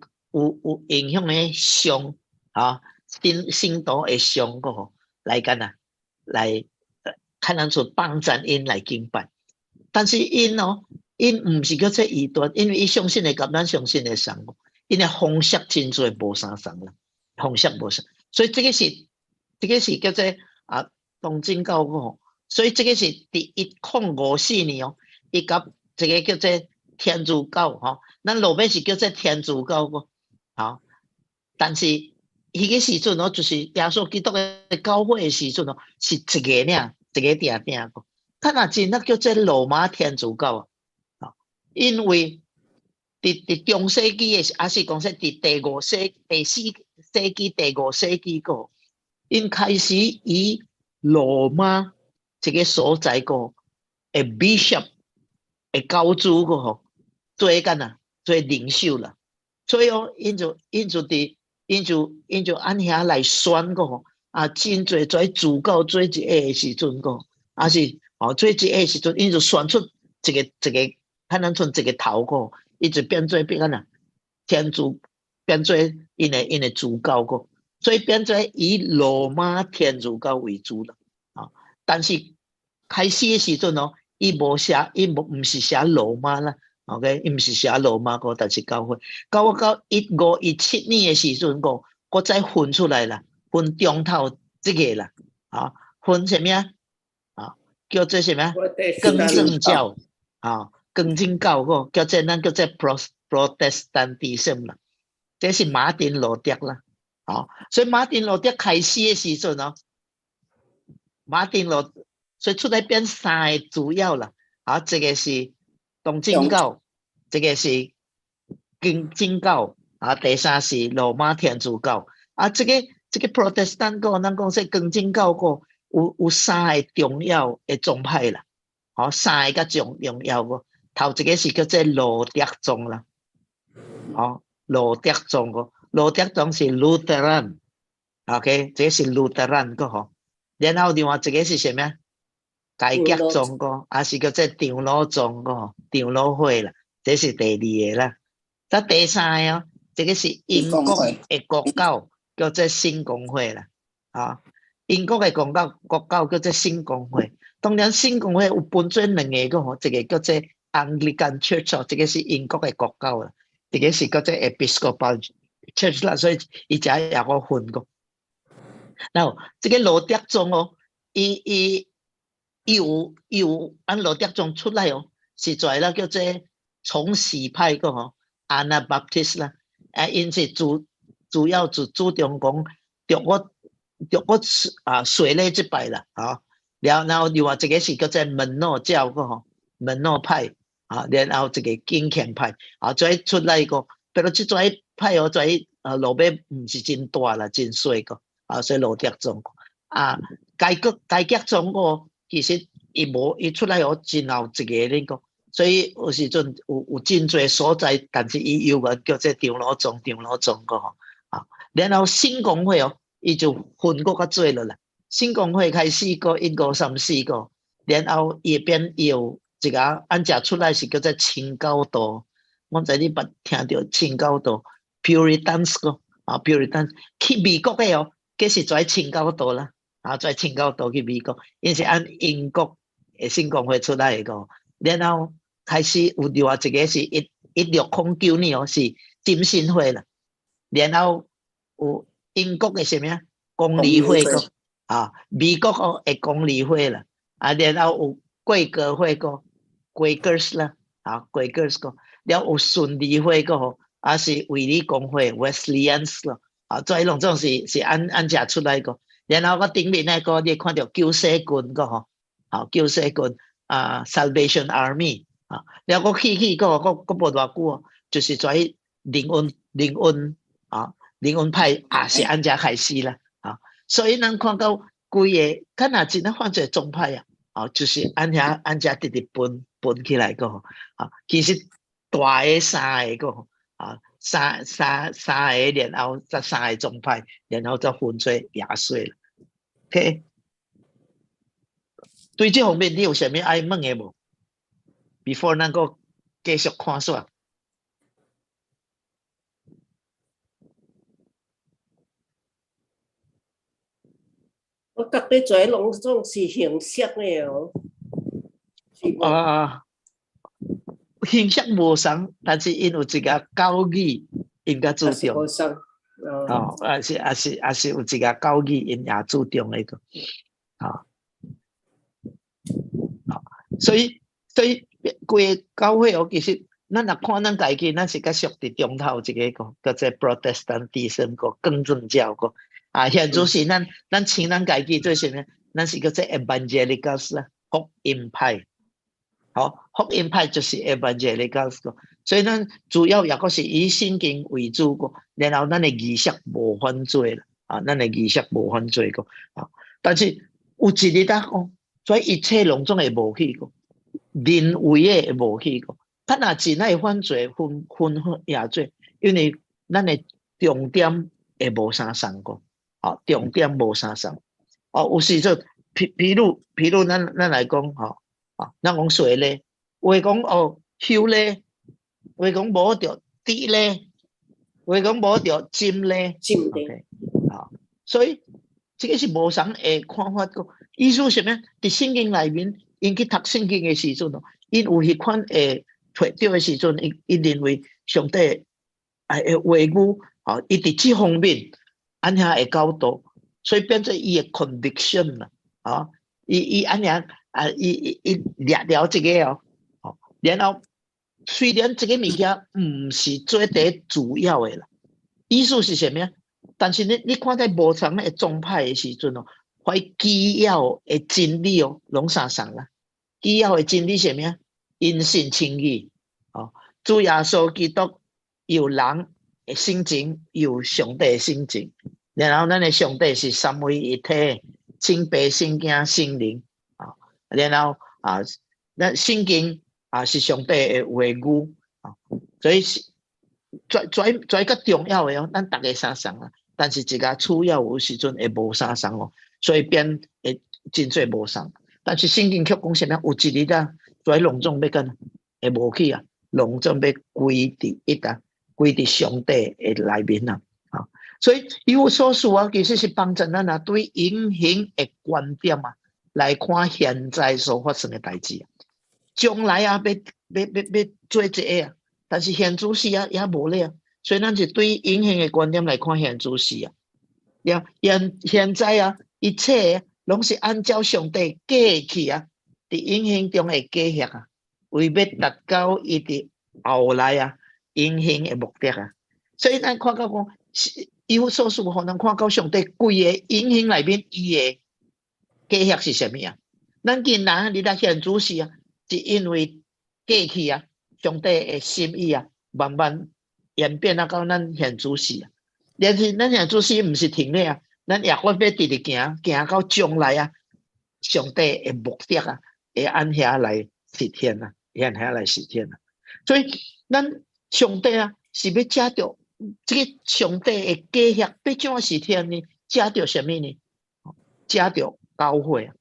影響的像啊，聖徒的像個吼，來干啊，來看咱做幫贊𪜶來敬拜，但是𪜶哦，𪜶毋是叫做異端，因為伊相信的佮咱相信的相，𪜶的方式真濟無相仝啦，方式無相，所以這个是叫做啊東正教個，所以這个是佇1054年哦，伊佮這个叫做天主教吼，咱落尾是叫做天主教個，吼，但是彼个時陣哦，就是耶穌基督的教會的時陣哦，是一个爾，一个定定個，他若真那叫做羅馬天主教啊，因為佇中世紀的，抑是講說佇第五世、第四世紀、第五世紀個，𪜶開始以羅馬這个所在個的 bishop 的教主個吼，做干啊，做領袖啦。所以哦，𪜶就按遐來選個吼，啊，真濟做主教做一個的時陣個，抑是哦做一个的時陣，𪜶就選出一个一个，可能賰一个頭個，伊就變做變按怎天主變做𪜶的主教個，所以變做以羅馬天主教為主啦。啊，但是開始的時陣哦，伊無寫，伊無毋是寫羅馬啦，OK，伊毋是寫羅馬個，但是教會，到1517年的時陣個，閣再分出來啦，分中頭這个啦，啊，分啥物啊？啊，叫做啥物啊？更正教啊，更正教個叫做咱叫做 Protestantism 啦，這是馬丁路德啦，啊，所以馬丁路德開始的時陣哦，馬丁路，所以出來變三個主要啦，啊，這个是東正教，這个是更正教，啊，第三是羅馬天主教，啊，這个 Protestant 個，咱講說更正教個有三個重要的宗派啦，吼，三个較重要個，頭一个是叫做路德宗啦，吼，路德宗個，路德宗是 Lutheran，OK，這个是 Lutheran 個吼，然後另外一个是啥物？改革宗個，抑是叫做長老宗個，長老會啦，這是第二个啦。再第三个哦，這个是英國的國教，叫做聖公會啦。啊，英國的國教國教叫做聖公會。當然，聖公會有分做兩个個吼，一个叫做 Anglican Church 哦，這个是英國的國教啦，一个是叫做 Episcopal Church 啦，所以伊才會閣分個。然後，這个路德宗哦，伊伊伊有伊有按路德宗出來哦，是在啦叫做重洗派個吼，Anabaptist 啦，啊，𪜶是主主要是注重講著我著我啊洗禮這擺啦，吼。然後另外一个是叫做門諾教個吼，門諾派啊，然後一个敬虔派啊，再出來個，比如這種派哦，在啊落尾毋是真大啦，真細個啊，所以路德宗啊，改革改革宗個其實伊無伊出來哦，真後一个那個，所以有時陣有有真濟所在，但是伊猶原叫做長老宗長老宗個吼啊，然後聖公會哦，伊就分閣較濟了啦。聖公會開始個一五三四個，然後伊變有一个按食出來是叫做清教徒，我毋知你捌聽著清教徒 Puritans 個啊 Puritans 去美國的哦，這是跩清教徒啦，啊跩清教徒去美國，𪜶是按英國的聖公會出來的個，然後開始有另外一个是一一六空九年哦，是浸信會啦，然後有英國的啥物啊公理會個。啊，美國哦會公理會啦，啊，然後有貴格會個，Quakers 啦，啊，Quakers 個，了有順利會個吼，啊是衛理公會 Wesleyans 咯，啊，這攏總是是按按遮出來個，然後我頂面那個你看著救世軍個吼，啊，救世軍啊，Salvation Army 啊，了我去去個，閣閣無偌久哦，就是跩靈恩靈恩啊，靈恩派也是按遮開始啦。所以咱看到規個，敢若真正犯做宗派啊，哦，就是按遐按遮直直分分起來個吼，啊，其實大个三个個，啊，三三三个，然後再三個宗派，然後再分做廿歲啦。OK，對這方面你有啥物愛問的無？Before 咱閣繼續看煞。我覺得這攏總是形式的哦。啊，形式無仝，但是𪜶有一个教義，𪜶較注重。無仝。哦，抑是抑是抑是有一个教義，𪜶也注重那個。啊，好，所以所以規个教會哦，其實咱若看咱家己，咱是較屬佇中頭一个個，叫做 Protestantism 個更正教個。啊，現在是咱咱稱咱家己做啥物？咱是叫做 Evangelicals 啦，福音派。好，福音派就是 Evangelicals 個，所以咱主要抑閣是以聖經為主個，然後咱的儀式無反對啦，啊，咱的儀式無反對個，啊，但是有一日當講，所以一切攏總會無去個，人為的會無去個，咱若真愛犯罪分分也做，因為咱的重點會無相仝個。哦，重點無相仝。哦，有時陣，譬譬如譬如咱咱來講吼，啊，咱講洗禮，有的講哦，修禮，有的講無著滴禮，有的講無著浸禮，浸禮，啊，所以這个是無仝的看法個。意思是啥物？佇聖經內面，𪜶去讀聖經的時陣哦，𪜶有彼款會提著的時陣，伊伊認為上帝啊的話語，哦，伊佇這方面。按遐會教導，所以變做伊的 conviction 啦，啊，伊伊按遐啊，伊伊伊掠了這个哦，然後雖然這個物件毋是做第主要的啦，意思是啥物啊？但是你你看在無仝的宗派的時陣哦，懷基要的真理哦，攏相仝啦。基要的真理是啥物啊？因信稱義，哦，主耶穌基督有人的性情，有上帝的性情，然後咱的上帝是三位一體，聖父、聖囝、聖靈，啊，然後啊，咱聖經啊是上帝的話語，啊，所以是最最最較重要的哦，咱逐个相仝啦，但是一個次要有時陣會無相仝哦，所以變會真濟無仝。但是聖經卻講啥物？有一日啊，遮攏總欲干會無去啊，攏總欲歸佇一啊，歸佇上帝的內面啊。啊，所以以弗所書啊，其實是幫助咱啊，對永恆的觀點啊，來看現在所發生的代誌啊。將來啊，欲欲欲欲做這个啊，但是現主時啊，猶無咧啊。所以咱是對永恆的觀點來看現主時啊。了，現現在啊，一切攏是按照上帝過去啊，佇永恆中的計劃啊，為欲達到伊佇後來啊永恆的目的啊。所以咱看到講，以弗所書予咱看到上帝規个永恆內面伊的計劃是啥物啊？咱今仔日來現主時啊，是因為過去啊，上帝的心意啊，慢慢演變啊到咱現主時啊。但是咱現主時毋是停咧啊，咱也閣欲直直行，行到將來啊，上帝的目的啊，會按遐來實現啊，會按遐來實現啊。所以咱上帝啊，是欲藉著這个上帝的計劃，欲怎實現呢？藉著啥物呢？藉著教會啊。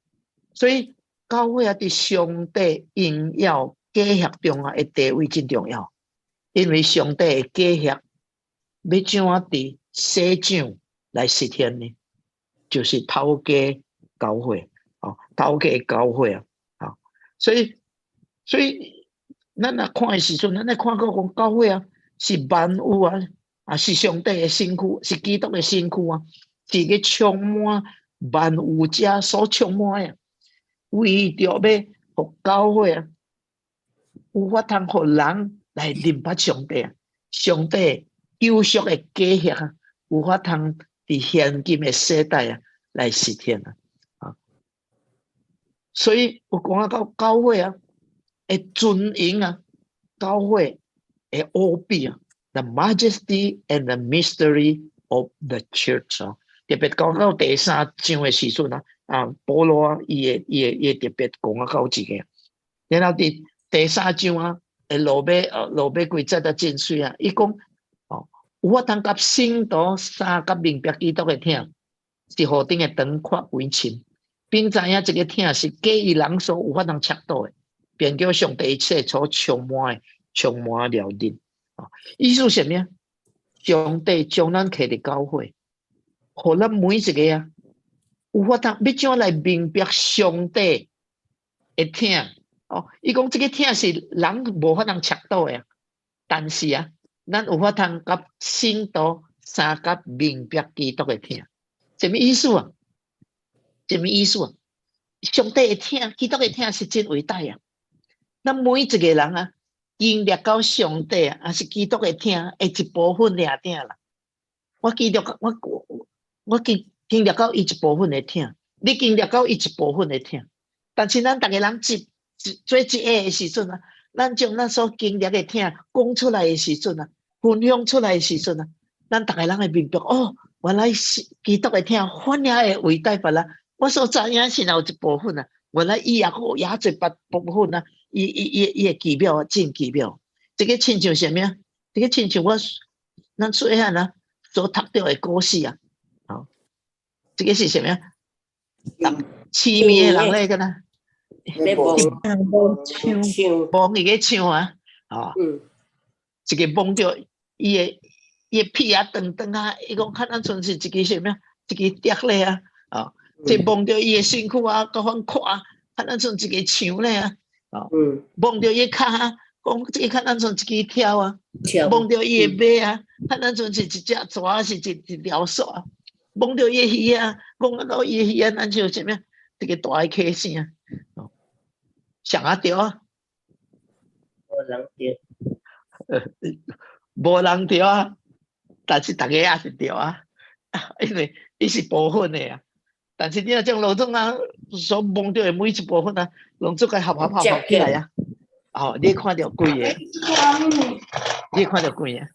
所以教會啊，佇上帝榮耀計劃中啊，的地位真重要。因為上帝的計劃欲怎佇世上來實現呢？就是透過教會，哦，透過教會啊，啊，所以咱若看的時陣，咱來看到講教會啊，是萬有啊，啊是上帝的身軀，是基督的身軀啊，是個充滿萬有者所充滿的，為著欲予教會啊，有法通予人來認捌上帝啊，上帝救贖的計劃啊，有法通佇現今的世代啊來實現啊，啊，所以有講啊到教會啊，的尊榮啊，教會的奧秘啊，the majesty and the mystery of the church 啊，特別講到第三章的時陣啊，啊，保羅啊，伊會特別講啊到這个，然後佇第三章啊，會落尾幾節啊真媠啊，伊講哦，有法通佮聖徒相佮明白基督的疼，是何等的長闊為深，並知影這个疼是過於人所有法通測度的，便叫上帝一切所充滿的，充滿了恁。啊，意思是啥物啊？上帝將咱揢佇教會，予咱每一个啊，有法通欲怎來明白上帝的疼？哦，伊講這个疼是人無法通測度的，但是啊，咱有法通佮聖徒相佮明白基督的疼，啥物意思啊？啥物意思啊？上帝的疼，基督的疼是真偉大啊！咱每一个人啊，經歷到上帝啊，抑是基督的疼，的一部分爾爾啦。我記得我我我經經歷到伊一部分的疼，你經歷到伊一部分的疼，但是咱逐个人一做一个的時陣啊，咱將咱所經歷的疼講出來的時陣啊，分享出來的時陣啊，咱逐个人會明白哦，原來是基督的疼，反而會偉大別人。我所知影是有一部分啊，原來伊也閣有遮濟別部分啊，伊伊伊伊會奇妙啊，真奇妙。這个親像啥物啊？這个親像我咱細漢啊所讀著的故事啊，哦，這个是啥物啊？痴迷的人咧，敢若咧摸唱，唱，摸伊个唱啊，哦，一个摸著伊的屁仔長長啊，伊講看咱像是一支啥物啊？一支笛咧啊，哦，這摸著伊的身軀啊，閣反闊啊，看咱像一个牆咧啊，哦，摸著伊的跤啊，講這个看咱像一支柱啊，摸著伊的尾啊，看咱像是一隻蛇，是一條索啊，摸著伊的耳啊，講到伊的耳啊，咱像啥物啊？一个大的溪聲啊，哦，啥人對啊？無人對，無人對啊，但是逐家也是對啊，因為伊是部分的啊。但是你若將攏總啊所摸著的每一部分啊，攏總共合合合合起來啊，哦，你會看著規个，你會看著規個。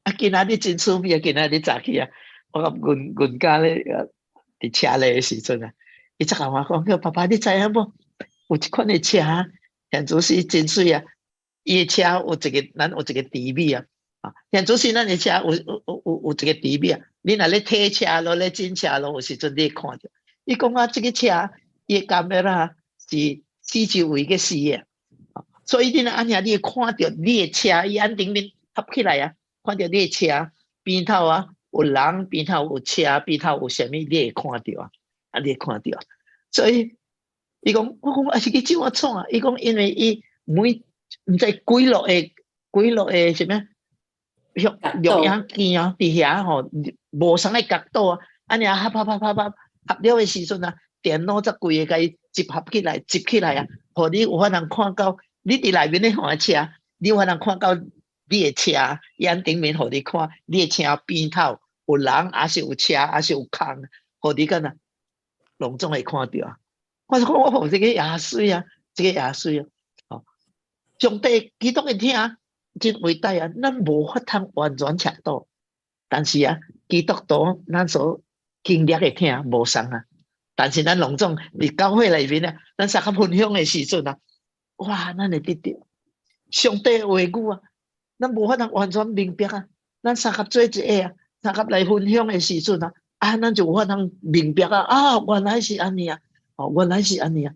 啊，今仔日真趣味啊！今仔日早起啊，我佮阮阮家咧佇車內的時陣啊，伊才共我講，叫爸爸你知影無？有一款的車，現主時真媠啊！伊的車有一个，咱有一个豬尾啊，啊，現主時咱的車有一個豬尾啊。你若咧提車路咧進車路，有時陣你會看著。伊講啊，這个車伊的 camera 是四周圍個視野。所以你若按呢，你會看著你的車，伊按頂面合起來啊，看著你的車邊頭啊有人，邊頭有車，邊頭有啥物，你會看著啊，啊，你會看著。所以伊講，我講啊是去怎啊創啊？伊講因為伊每毋知幾落個幾落個啥物，錄影機啊，佇遐吼無仝个角度啊，按呢合合合合合合了的時陣啊，電腦才規个共伊集合起來，集起來啊，予你有法通看到你佇內面咧看車，你有法通看到你的車，伊按頂面予你看，你的車邊頭有人，抑是有車，抑是有空，予你敢若攏總會看著啊。我就講哦，這個也媠啊，這個也媠啊。哦，上帝基督的疼真偉大啊，咱無法通完全測度，但是啊，基督徒咱所經歷的疼無仝啊。但是咱攏總佇教會內面啊，咱相佮分享的時陣啊，哇，咱會得著上帝的話語啊，咱無法通完全明白啊。咱相佮做一個啊，相佮來分享的時陣啊，啊，咱就有法通明白啊，啊，原來是按呢啊。哦，原來是按呢啊！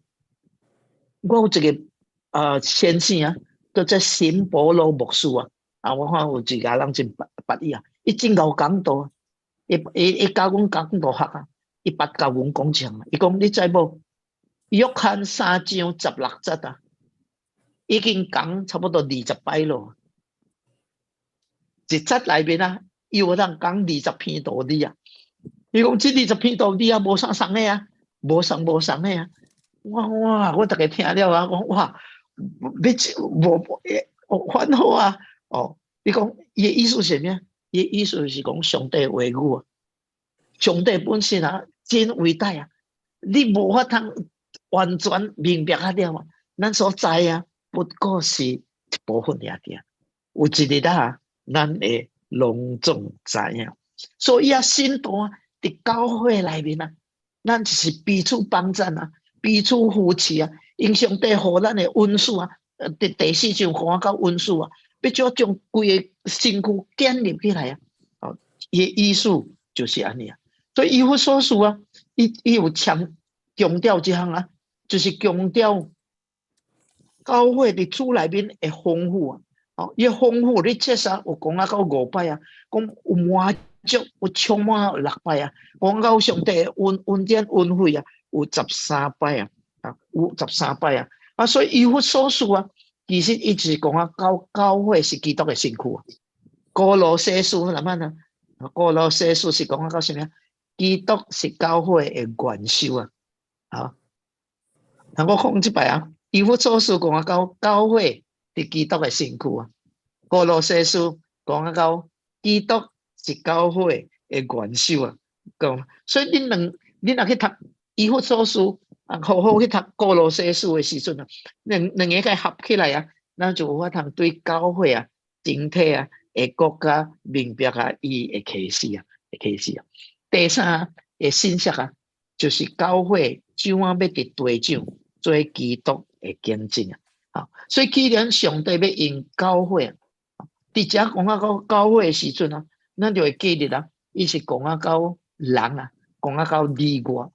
我有一個先生啊，叫做辛保羅牧師啊，啊，我看有一個人真捌捌伊啊，伊真𠢕講道，伊伊伊教阮講道學啊，伊捌教阮講啥？伊講你知無？約翰三章十六節啊，已經講差不多二十擺咯。一節內面啊，伊有通講二十篇道理啊。伊講這二十篇道理啊，無啥仝的啊。無仝無仝的啊！我哇，我逐家聽了啊，講哇，欲無哦，反好啊！哦，伊講伊的意思是啥物？伊的意思是講上帝話語啊，上帝本身啊，真偉大啊！你無法通完全明白啊了啊，咱所知啊，不過是一部分爾爾。有一日啊，咱會攏總知影。所以啊，信徒啊，佇教會內面啊，咱就是彼此幫贊啊，彼此扶持啊，因上帝予咱的恩賜啊，佇第四章講到恩賜啊，欲怎將規个身軀建立起來啊？哦，伊的意思就是按呢啊。所以以弗所書啊，伊伊有強強調這項啊，就是強調教會佇主內面的豐富啊。哦，伊豐富，你切實有講啊到五擺啊，講有滿足，有充滿六擺啊，講到上帝恩恩典恩惠啊，有十三擺啊，啊，有十三擺啊，啊，所以以弗所書啊，其實伊就是講啊，教教會是基督的身軀啊。歌羅西書哪麼呢？歌羅西書是講啊到啥物？基督是教會的元首啊！啊，那我講這擺啊，以弗所書講啊到教會是基督的身軀啊。歌羅西書講啊到基督是教會的元首啊。講，所以恁兩，恁若去讀以弗所書啊，好好去讀歌羅西書的時陣啊，兩兩个共合起來啊，咱就有法通對教會啊，整體啊，會閣較明白啊，伊的啟示啊，的啟示啊。第三个信息啊，就是教會怎樣欲佇地上做基督的見證啊！啊，所以既然上帝欲用教會啊，佇遮講啊到教會的時陣啊，咱就會記得啊，伊是講啊到人啊，講啊到你我。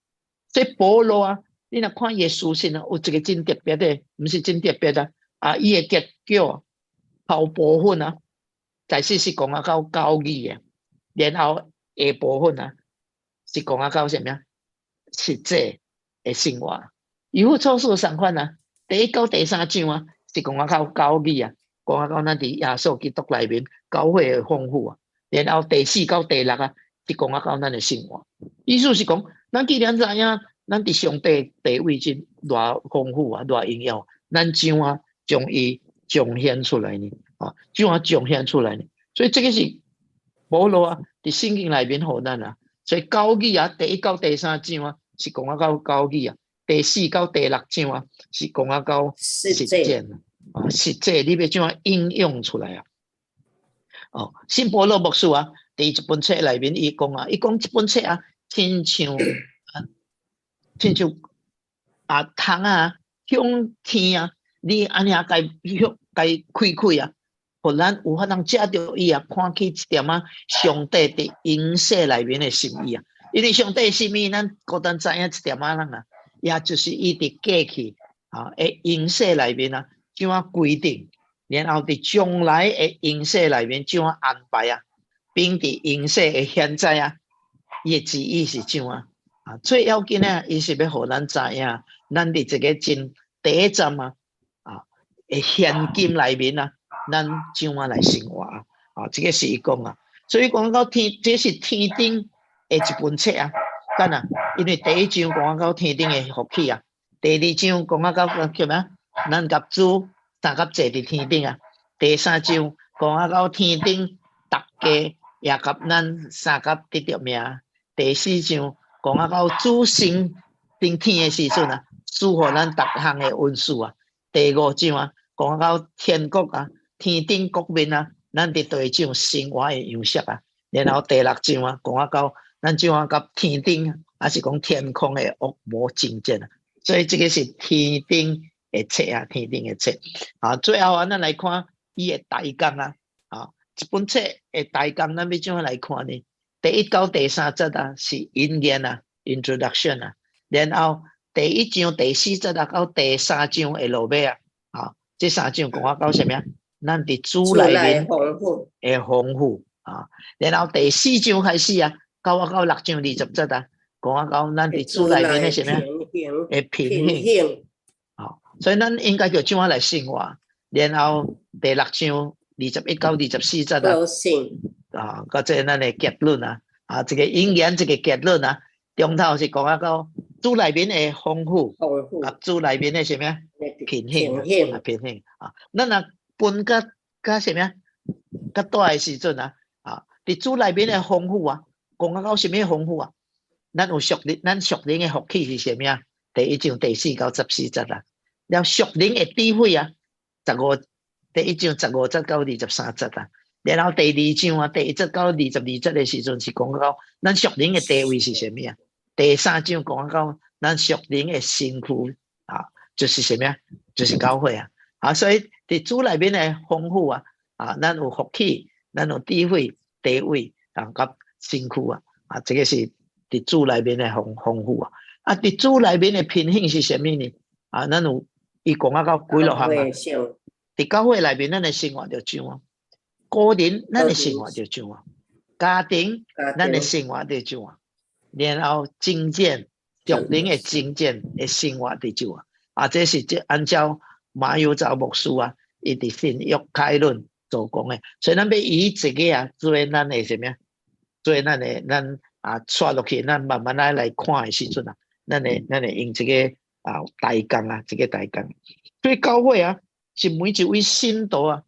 所以保羅啊，你若看伊的書信啊，有一個真特別的，毋是真特別啊，啊，伊的結局頭部分啊，在此是講啊到教義的，然後下部分啊，是講啊到啥物啊？實際的生活。以弗所書仝款啊，第一到第三章啊，是講啊到教義啊，講啊到咱佇耶穌基督內面教會的豐富啊。然後第四到第六啊，是講啊到咱的生活。意思是講，咱既然知影，咱佇上帝地位真偌豐富啊，偌榮耀，咱怎啊將伊彰顯出來呢？啊，怎啊彰顯出來呢？所以這個是保羅啊，佇聖經內面予咱啊。所以教義啊，第一到第三章啊，是講啊到教義啊；第四到第六章啊，是講啊到實踐啊。實際你欲怎樣應用出來啊？哦，聖保羅牧師啊，佇一本冊內面伊講啊，伊講這本冊啊，親像親像啊窗啊，向天啊，你按呢共向共開開啊，予咱有法通藉著伊啊，看見一點仔上帝佇永世內面的心意啊。因為上帝心意，咱孤單知影一點仔人啊，也就是伊佇過去啊，的永世內面啊，怎樣規定，然後佇將來的永世內面怎樣安排啊，並佇永世的現在啊，伊的旨意是怎樣啊？最要緊啊，伊是欲予咱知影，咱佇這个真短暫啊，的現今內面啊，咱怎樣來生活啊？啊，這个是伊講啊，所以講到天，這是天頂的一本冊啊，敢若，因為第一章講到天頂的福氣啊，第二章講到叫咩？咱佮主相佮坐佇天頂啊，第三章講到天頂逐家也佮咱相佮得著名，第四章講到主升登天的時陣啊，賜予咱逐項的恩賜啊，第五章啊，講到天國啊，天頂國面啊，咱佇地上生活的樣式啊，然後第六章啊，講到咱怎樣佮天頂，抑是講天空的惡魔爭戰啊，所以這个是天頂的冊啊，天頂的冊啊。最後啊，咱來看伊的大綱啊，啊，這本冊的大綱，咱欲怎樣來看呢？第一到第三節啊，是引言啊，introduction 啊，然後第一章第四節啊，到第三章的落尾啊，啊，這三章講到啥物啊？咱佇主內面的豐富啊，然後第四章開始啊，到六章20節啊，講到咱佇主內面的啥物啊？的平衡，啊，所以咱應該就怎樣來生活？然後第六章21到24節啊，啊，佮這咱的結論啊，啊，一個引言，一個結論啊，中頭是講到主內面的豐富，啊，主內面的啥物啊？平衡，啊，平衡啊，咱若分較較啥物啊？較大的時陣啊，啊，佇主內面的豐富啊，講到啥物豐富啊？咱有屬靈，咱屬靈的福氣是啥物啊？第一章第四到十四節啊，了屬靈的智慧啊，第一章15節到23節啊，然後第二章啊，第一節到22節的時陣是講到咱屬靈的地位是啥物啊？第三章講到咱屬靈的身軀啊，就是啥物啊？就是教會啊！啊，所以佇主內面的豐富啊，啊，咱有福氣，咱有智慧、地位啊，佮身軀啊，啊，這个是佇主內面的豐富啊！啊，佇主內面的平衡是啥物呢？啊，咱有伊講啊到幾落項啊？佇教會內面，咱的生活著怎啊？個人咱的生活著怎啊？家庭咱的生活著怎啊？然後征戰，屬靈的征戰的生活著怎啊？啊，這是這按照馬有昭牧師啊，伊佇新約概論所講的，所以咱欲以這个啊做咱的啥物啊？做咱的咱啊，紲落去，咱慢慢來看的時陣啊，咱會用這个啊大綱啊，這个大綱。所以教會啊，是每一位信徒啊，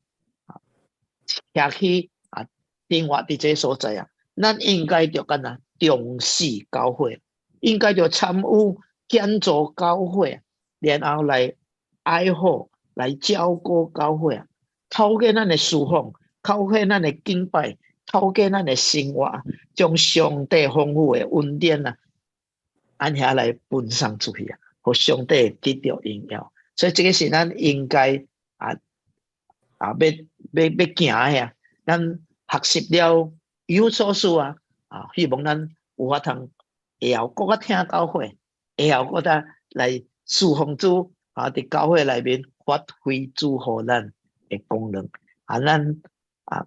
徛去啊，生活佇這所在啊，咱應該著敢若重視教會，應該著參與建造教會，然後來愛護、來照顧教會啊，透過咱的侍奉，透過咱的敬拜，透過咱的生活，將上帝豐富的恩典啊，按遐來分送出去啊，予上帝得著榮耀。所以這个是咱應該欲行的啊。咱學習了以弗所書啊，啊，希望咱有法通會曉閣較疼教會，會曉閣較來侍奉主啊，佇教會內面發揮主予咱的功能啊，咱啊，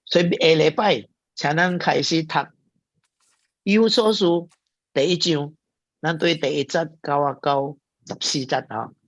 所以下禮拜請咱開始讀以弗所書第一章，咱對第一節到14節啊。